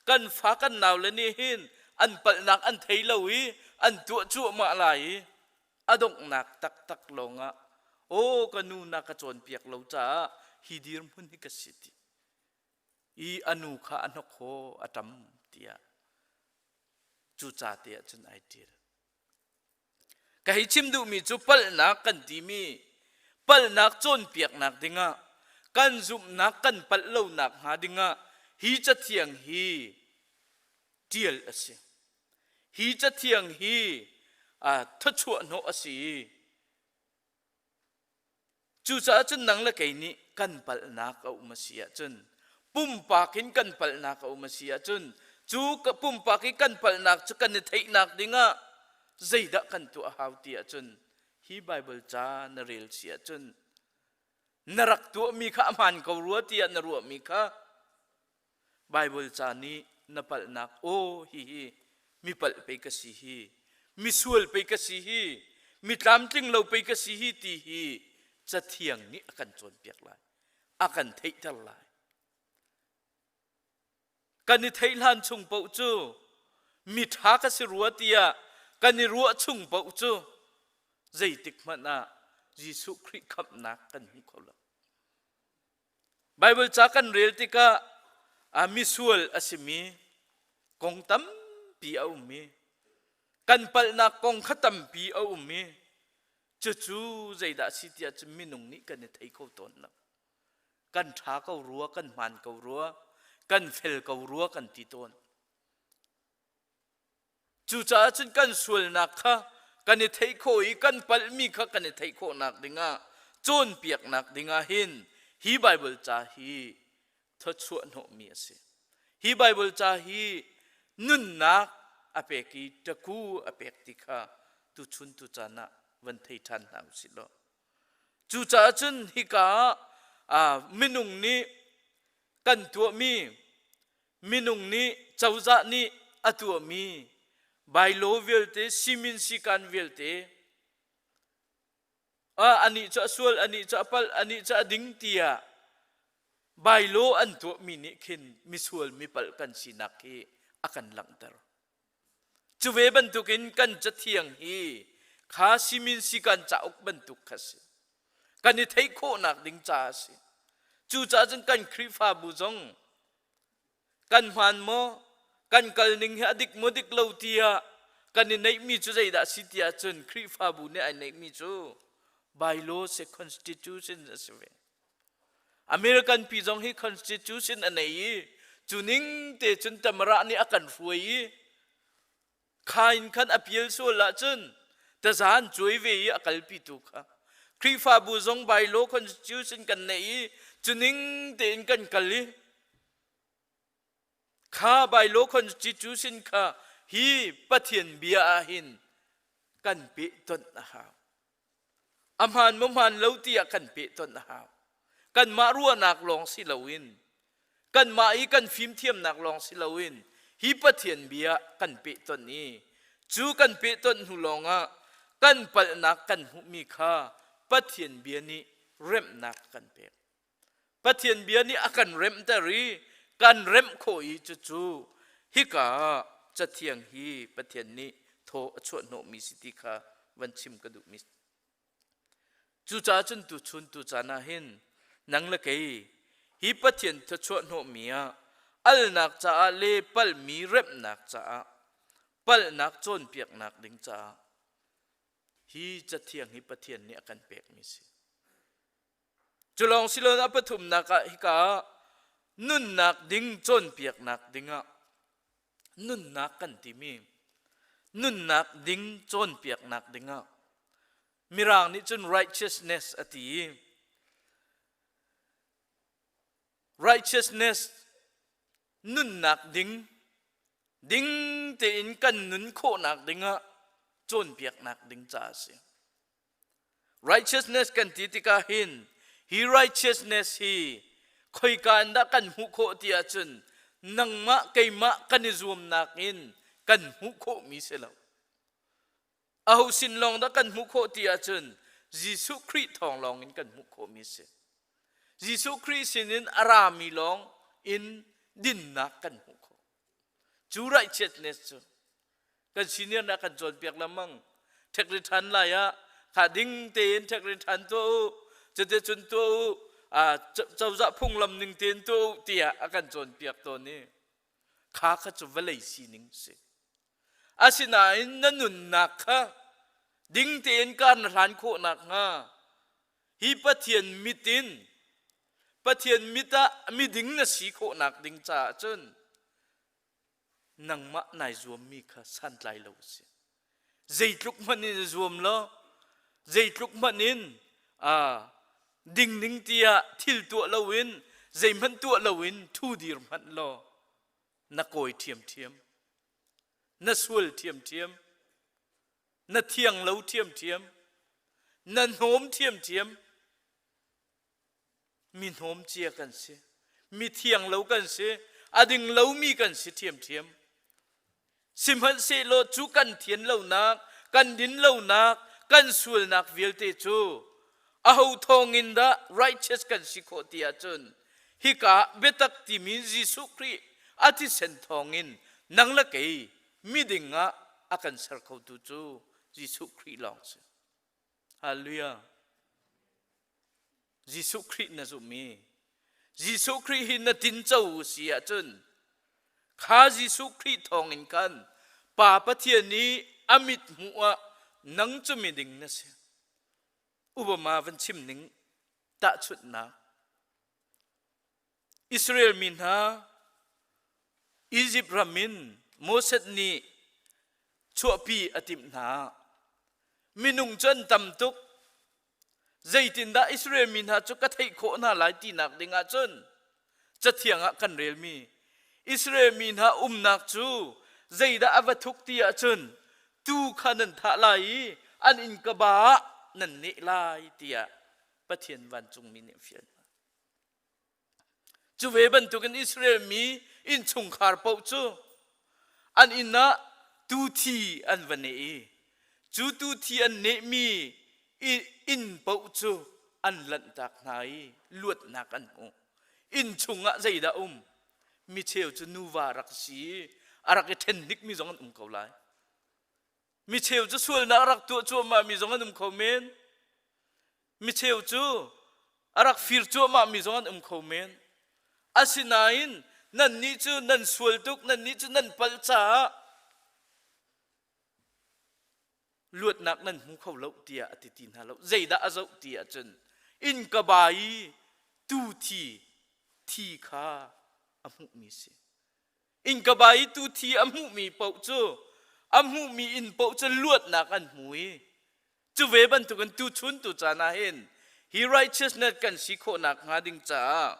kan fa kan nau le nih hin an palhnak an thei lo i an tuah cuahmah lai i a donghnak taktak lawngah aw ka nu na ka cawnpiak lo caah hi dirhmun hi ka si ti i a nu kha a hnokhaw a ṭam tiah cu ca te ah cun ai ṭial. Ka hei chim duhmi cu palhnak kan timi palhnak cawnpiaknak dingah kan zumhnak kan palh lonak hnga dingah hi cathiang hi ṭial a si. Hi cathiang hi thawchuah hnawh a si i cucaah cun nang le kei nih kan palhnak a um a si ahcun pumpak in kan palhnak a um a si ahcun cu pumpak i kan palhnak cu kan i theihnak dingah zeidah kan tuah hau ti ahcun hi Baibal ca na rel si ahcun na rak tuahmi kha a hmaan ko rua tiah na ruahmi kha Baibal ca nih na palhnak aw hihi mi palh pei ka si hi misual pei ka si hi mi tlamtling lo pei ka si hi ti hi cathiang nih a kan cawnpiak lai a kan theihter lai kan i theih hlan chung paoh cu. Mi ṭha ka si rua tiah kan i ruah chung paoh cu zeitik hmanh ah Jesuh Khrih khamhnak kan hmu kho lo. Baibal ca kan rel tikah a misual a simi kong tampi a um i kan palhnak kong kha tampi a um i cucu zeidah a si tiah cun minung nih kan i thei kho tawn lo. Kan ṭha ko rua, kan hmaan ko rua, kan fel ko rua kan ti tawn. Cucaah cun kan sualnak kha kan i theih khawh i kan palhmi kha kan i theih khawhnak dingah cawnpiaknak dingah hin hi Baibal ca hi thawchuah hnawhmi a si. Hi Baibal ca hi nunnak a pek i ṭaku a pek ti kha tuchun tucaan ah van thei ṭhan hna u sih law. Cucaah cun hika ah minung nih kan tuahmi minung nih cozah nih a tuahmi bylaw vialte simin sikan vialte anih cu a sual anih cu a palh anih cu a ding tiah bylaw an tuahmi nih khin misual mipalh kan sinak hi a kan langhter cu ve bantukin kan cathiang hi kha simin sikan cauk bantuk kha si kan i theih khawhnak ding ca a si cucaah cun kan Khrihfabu zong kan hmaan maw kan kal ning hi a dik maw dik lo tiah kan i neihmi cu zeidah si tiah cun Khrihfabu nih ai neihmi cu bylaws le constitution a si ve American pi zong hi constitution a nei i cu ning te cun tamara nih a kan hruai i kha in khan a pial sual ahcun taza an cuai ve i a kalpitu kha Khrihfabu zong bylaw constitution kan neih i cuning tein kan kal i kha bylaw constitution kha hi Pathian bia ah hin kan pehtonh a hau. A hmaan maw hmaan lo tiah kan pehtonh a hau. Kanmah ruahnak lawng si loin kanmah i kan fimthiamnak lawng si loin hi Pathian bia kan pehtonh i cu kan pehtonh hnu lawngah kan palhnak kan hmuhmi kha Pathian bia nih remhnak a kan pek. Pathian bia nih a kan remhter i kan remh khawh i cucu hika ah Cathiang hi Pathian nih thaw a chuah hnawhmi si ti kha van chim ka duhmi. Cucaah cun tuchun tucaan ah hin nang le kei hi Pathian thluachuah hnawhmi ah alnak caah le palhmi remhnak caah palhnak cawnpiaknak ding caah hi Cathiang hi Pathian nih a kan pekmi si. Cu lawng si loin a pathumnak ah hika ah nunnak ding cawnpiaknak dingah nunnak kan timi nunnak ding cawnpiaknak dingah Mirang nih cun righteousness a ti i righteousness nunnak ding ding tein kan nun khawhnak dingah cawnpiaknak ding ca a si. Righteousness kan ti tikah hin hi righteousness hi khoika in dah kan hmuh khawh ti ahcun nangmah keimah kan i zuamnak in kan hmuh khawhmi si lo. Aho sin lawng dah kan hmuh khawh ti ahcun Jesuh Khrih thawng lawng in kan hmuh khawhmi si. Jesuh Khrih sinin a rami lawng in dinnak kan hmuh khawh. Cu righteousness cu kan senior nih a kan cawnpiak lengmang ṭhekri ṭhan lai ah kha ding tein ṭhekri ṭhan tuah u cuticun tuah u cozah phunglam ning tein tuah u tiah a kan cawnpiak tawn i kha kha cu vawlei sining si asinain na nunnak kha ding tein kar na hlan khawh nakhnga hi Pathian mit in Pathian mit ah miding na si khawhnak ding caah cun nangmah nai zuammi kha santlai lo a si. Zeitluk hmanh in zuam law, zeitluk hmanh in ding ning tiah thil tuah loin zeihmanh tuah loin ṭhu dir hmanh law na kawi ṭhiamṭhiam, na sual ṭhiamṭhiam, na thiang lo ṭhiamṭhiam, na hnawm ṭhiamṭhiam, mi hnawm cia kan si mi thiang lo kan si a ding lomi kan si ṭhiamṭhiam sihmanhsehlaw cu kan thian lonak kan din lonak kan sualnak vialte cu aho thawngin dah righteous kan si khawh ti ahcun hika biatak timi Jesuh Khrih a thisen thawngin nang le kei miding ah a kan ser khotu cu Jesuh Khrih lawng si. Hallelujah. Jesuh Khrih na zumh i Jesuh Khrih hi na tinco si ahcun kha Jesuh Khrih thawngin khan Pa Pathian nih a mit hmuh ah nang cu miding na si. Obama van chim ning tahchunhnak Israel mi hna Izipt ram in Moses nih chuahpi a timh hna. Minung cu an tam tuk. Zeitindah Israel mi hna cu ka theih khawh hna lai tinak ding ahcun Cathiang ah kan relmi Israel mi hna umnak cu zeidah a va thuk ti ahcun tuu kha nan thah lai i an innkaba ah nan neh lai tiah Pathian vancungmi nih a fial hna. Cu ve bantukin Israel mi innchungkhar paoh cu an inn ah tuu thi an va neh i cu tuu thi an nehmi inn paoh cu an lanhtak hna i luatnak an hmu. Inn chungah zeidah um? Micheu cu nuva rak si i a rak i ṭhen hnikmi zong an um ko lai. Micheu cu sualnak rak tuah cuahmah mi zong an um kho men. Micheu cu a rak fir cuahmah mi zong an um kho men. Asinain nannih cu nan sual tuk, nannih cu nan palh caah luatnak nan hmu kho lo tiah a ti ti hna lo. Zeidah a zoh ti ahcun innkaba i tuu thi thi kha a hmuhmi si. Innkaba i tuu thi a hmuhmi paoh cu a hmuhmi inn paoh cu luatnak an hmu i cu ve bantukin tuchun tu caan ah hin hi righteousness kan si khawhnak hnga ding caah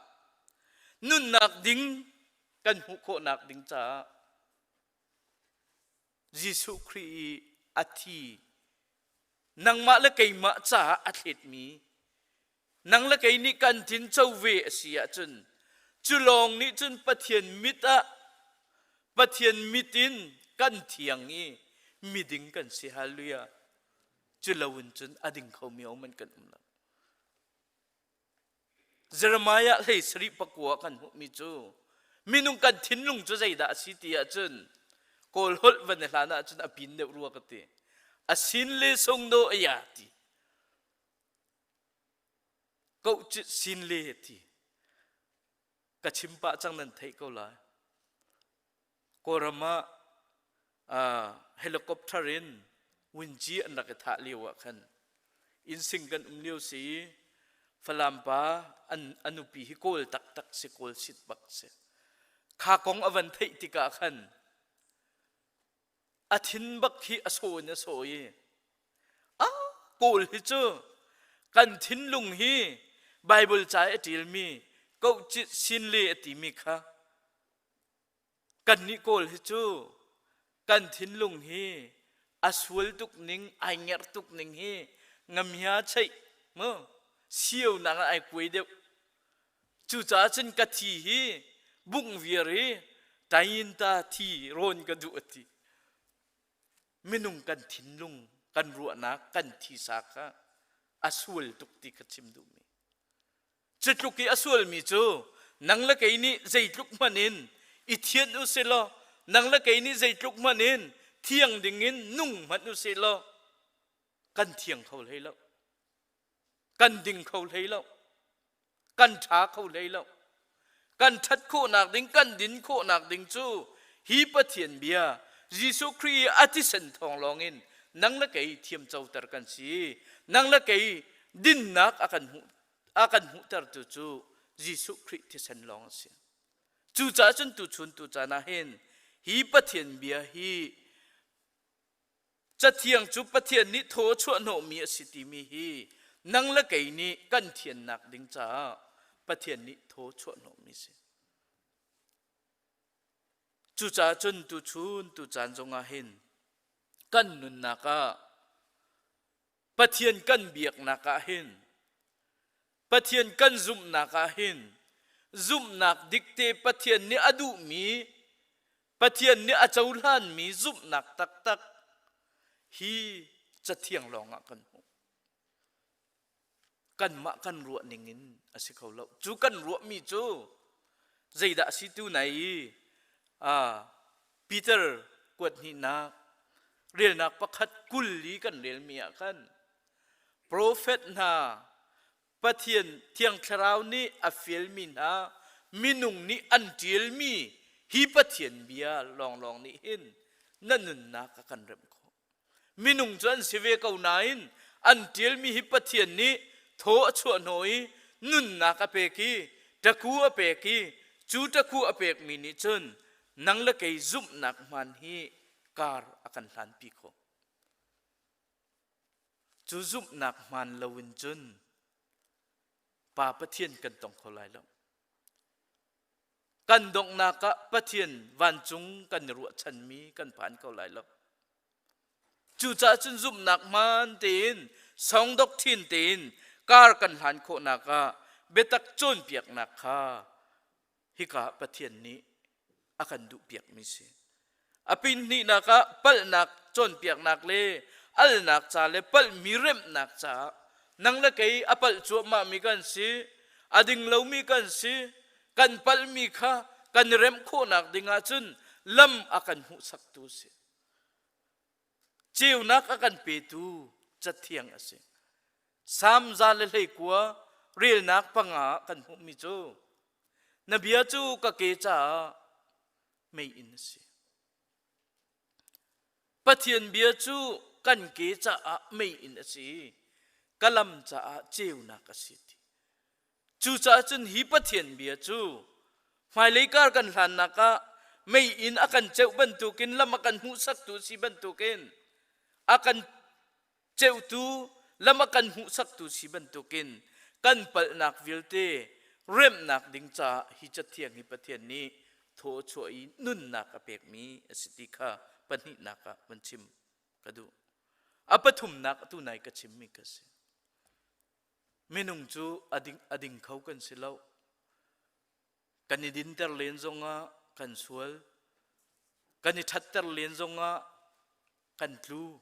nunnak ding kan hmuh khawhnak ding caah Jesuh Khrih i a thi nangmah le keimah caah a thletmi nang le kei nih kan thin co ve a si ahcun cu lawng nih cun Pathian mit ah Pathian mit in kan thiang i miding kan si hallelujah cu lo in cun a ding khomi um an kan um lo Jeremiah hlei sarih pakua kan hmuhmi cu minung kan thinlung cu zeidah a si ti ahcun Kawl holh van i hlan ahcun a pin deuh rua ka ti. A sin le sung do a ya ti. Koh cit sin le ti. Ka chim pah cang nan theih ko lai. Kawlram ah uh, helicopter in Winci an rak i thah lio ah khan innsing kan um lio si i Falam pa an a nupi hi kawl taktak si kawl sit bak si kha kong a van theih tikah khan a thin bak hi a saw in a saw i a kawl hi cu kan thinlung hi Bible ca i a ṭilmi kohcit sin le a timi kha Kannih Kawl hi cu kan thinlung hi a sual tuk ning, ai ngerh tuk ning hi ngamia cheih mu sio nak ah ai kuai deuh. Cucaah cun ka thi hi bungh viar i tayin ta thi rawn ka duh a ti. Minung kan thinlung, kan ruahnak, kan thisa kha a sual tuk ti ka chim duhmi. Cu tluk i a sualmi cu nang le kei nih zeitluk hmanh in i thianh u si law nang le kei nih zeitluk hmanh in thiang dingin nung hmanh u si law kan thiang kho hlei lo. Kan ding kho hlei lo. Kan ṭha kho hlei lo. Kan ṭhat khawhnak ding, kan din khawhnak ding cu hi Pathian bia Jesuh Khrih i a thisen thawng lawngin nang le kei thiamcoter kan si. Nang le kei dinnak a kan hmuh a kan hmuhtertu cu Jesuh Khrih thisen lawng a si. Cucaah cun tuchun tucaan ah hin hi Pathian bia hi Cathiang cu Pathian nih thaw a chuahhnawhmi a si timi hi nang le kei nih kan thiannak ding caah Pathian nih thaw chuahhnawhmi a si. Cucaah cun tuchun tucaan zongah hin kan nunnak ah Pathian kan biaknak ah hin Pathian kan zumhnak ah hin zumhnak dikte Pathian nih a duhmi Pathian nih a cohlanmi zumhnak taktak hi cathiang lawngah kan hmuh. Kanmah kan ruah ningin a si kho lo. Cu kan ruahmi cu zeidah a si tu nai i Peter. kuat hnihnak relnak pakhat 20 kan relmi ah khan profet hna Pathian Thiang Thlarau nih a fialmi hna minung nih an ṭialmi hi Pathian bia lawnglawng nih hin na nunnak a kan remh khawh. Minung cu an si ve ko nain an ṭialmi hi Pathian nih thaw a chuah hnawh i nunnak a pek i ṭaku a pek i cu ṭaku a pekmi nih cun nang le kei zumhnak hmaan hi kar a kan hlanpi khawh. Cu zumhnak hmaan loin cun Pa Pathian kan tong kho lai lo. Kan donghnak ah Pathian vancung kan i ruahchanmi kan phan kho lai lo. Cucaah cun zumhnak hmaan tein songdok thin tein kar kan hlan khawhnak ah biatak cawnpiaknak kha hika Pathian nih a kan duhpiakmi si. A pin hnihnak ah palhnak cawnpiaknak le alnak ca le palhmi remhnak caah nang le kei a palh cuahmahmi kan si, a ding lomi kan si, kan palhmi kha kan i remh khawhnak ding ahcun lam a kan hmuhsaktu si. Ceunak a kan petu Cathiang a si. Salm 119 relnak panga ah kan hmuhmi cu na bia cu ka ke caah meiinn a si. Pathian bia cu kan ke caah meiinn a si i ka lam caah ceunak a si ti. Cucaah cun hi Pathian bia cu hmailei kar kan hlannak ah meiinn a kan ceuh bantukin lam a kan hmuhsaktu si bantukin a kan ceuhtu lam a kan hmuhsaktu si bantukin kan palhnak vialte remhnak ding caah hi cathiang hi Pathian nih thaw chuah i nunnak a pekmi a si ti kha pahnihnak ah van chim ka duh. A pathumnak atu nai ka chimmi ka si. Minung cu a ding, a ding kho kan si lo. Kan i dinter len zongah kan sual. Kan i ṭhatter len zongah kan tlu.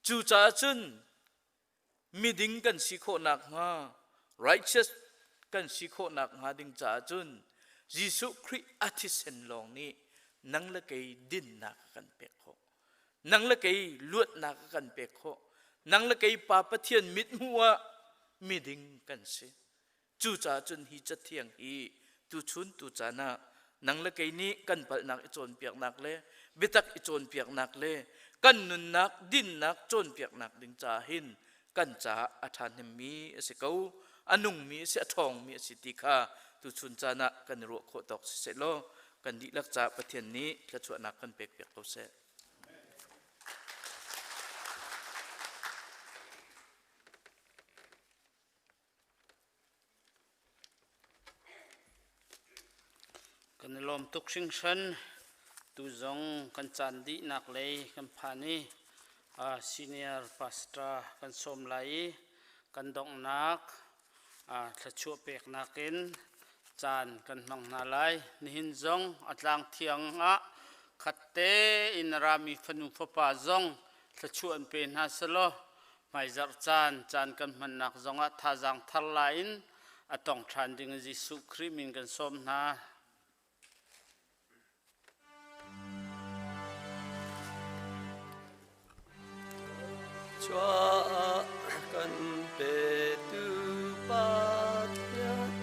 Cucaah cun miding kan si khawh nakhnga, righteous kan si khawh nakhnga ding caah cun Jesuh Khrih a thisen lawng nih nang le kei dinnak a kan pek khawh. Nang le kei luatnak a kan pek khawh. Nang le kei Pa Pathian mithmuh ah miding kan si. Cucaah cun hi cathiang hi tuchun tucaan ah nang le kei nih kan palhnak i cawnpiaknak le biatak i cawnpiaknak le kan nunnak dinnak cawnpiaknak ding caah hin kan caah a ṭhahnemmi a si ko a nungmi a si a ṭhawngmi a si ti kha tuchun caan ah kan i ruah khawh tawk si seh law kan dihlak caah Pathian nih thluachuahnak kan pekpiak ko seh. Kan i lawm tuk hringhran. Tu zong kan caan dihnak lei kan phan i senior pastor kan sawm lai i kan donghnak thluachuah peknak in caan kan hmang hna lai. Nihin zong a tlang thiang ah khat tein rami fanu fapa zong thluachuah an pe hna selaw Hmaizarh caan, caan kan hmannak zongah thazaang thar la in a tong ṭhan ding in Jesuh Khrih min kan sawm hna. Chuah kan petu Pathian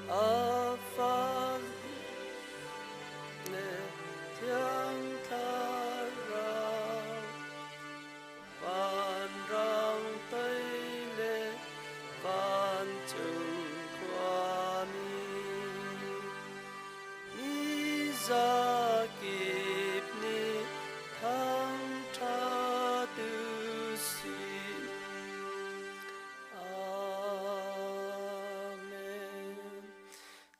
a fa le Thiang Thlarau vanrang tei le vancung khuami mi zakip nih thangṭhat u sih. Amen.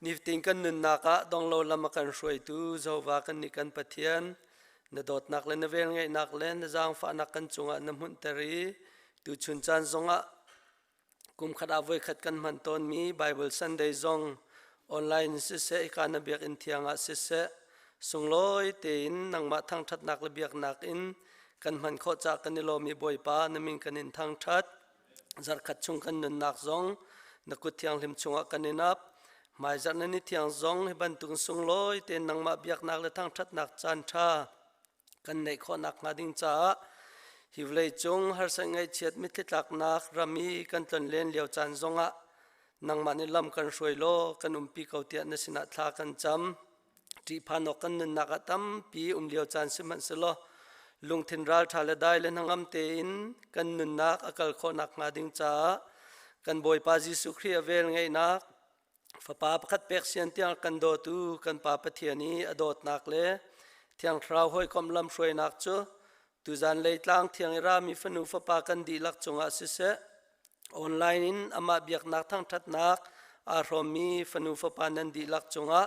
Nifatin kan nunnak ah donglo lam a kan hruaitu Jehovah kannih kan Pathian, na dawtnak le na velngeihnak le na zaangfahnak kan cungah na hmunhter i tuchun caan zongah kumkhat ah voikhat kan hman tawnmi Bible Sunday zong online in siseh, hika na biakinn thiang ah siseh, sunglawi tein nangmah thangṭhatnak le biaknak in kan hman khawh caah kan i lawm i Bawipa na min kan in thangṭhat. Zarhkhat chung kan nunnak zong na kut thianghlim chungah kan in ap. Hmaizarh na ni thiang zong hi bantuk sunglawi tein nangmah biaknak le thangṭhatnak caan ṭha kan neih khawhnak hnga ding caah hi vawlei cung harsat ngaihchiat mitthli tlaknak ram i kan tlonlen lio caan zongah nangmah nih lam kan hruai law kan umpi ko tiah na sinah thla kan cam. Ṭihphan awk kan nunnak ah tampi um lio caan sihmanhsehlaw lungthin ralṭha le dai le hnangam tein kan nunnak a kal khawhnak hnga ding caah kan Bawipa Jesuh Khrih a vel ngeihnak Fapa pakhat pek sian tiang kan dawtu kan Pa Pathian i a dawtnak le Thiang Thlarau hawikomh lamhruainak cu tuzan leitlang thiang i rami fanu fapa kan dihlak cungah siseh online in amah biaknak thangṭhatnak aa hrawmmi fanu fapa nan dihlak cungah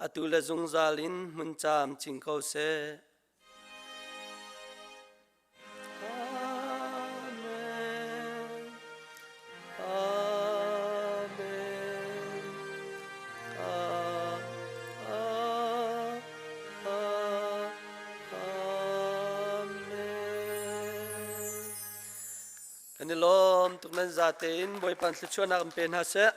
atu le zungzal in hmun caam cing ko seh. Amen. Amen. Amen. Kan i lawm tuk nan za tein Bawipa thluachuahnak in pe hna seh.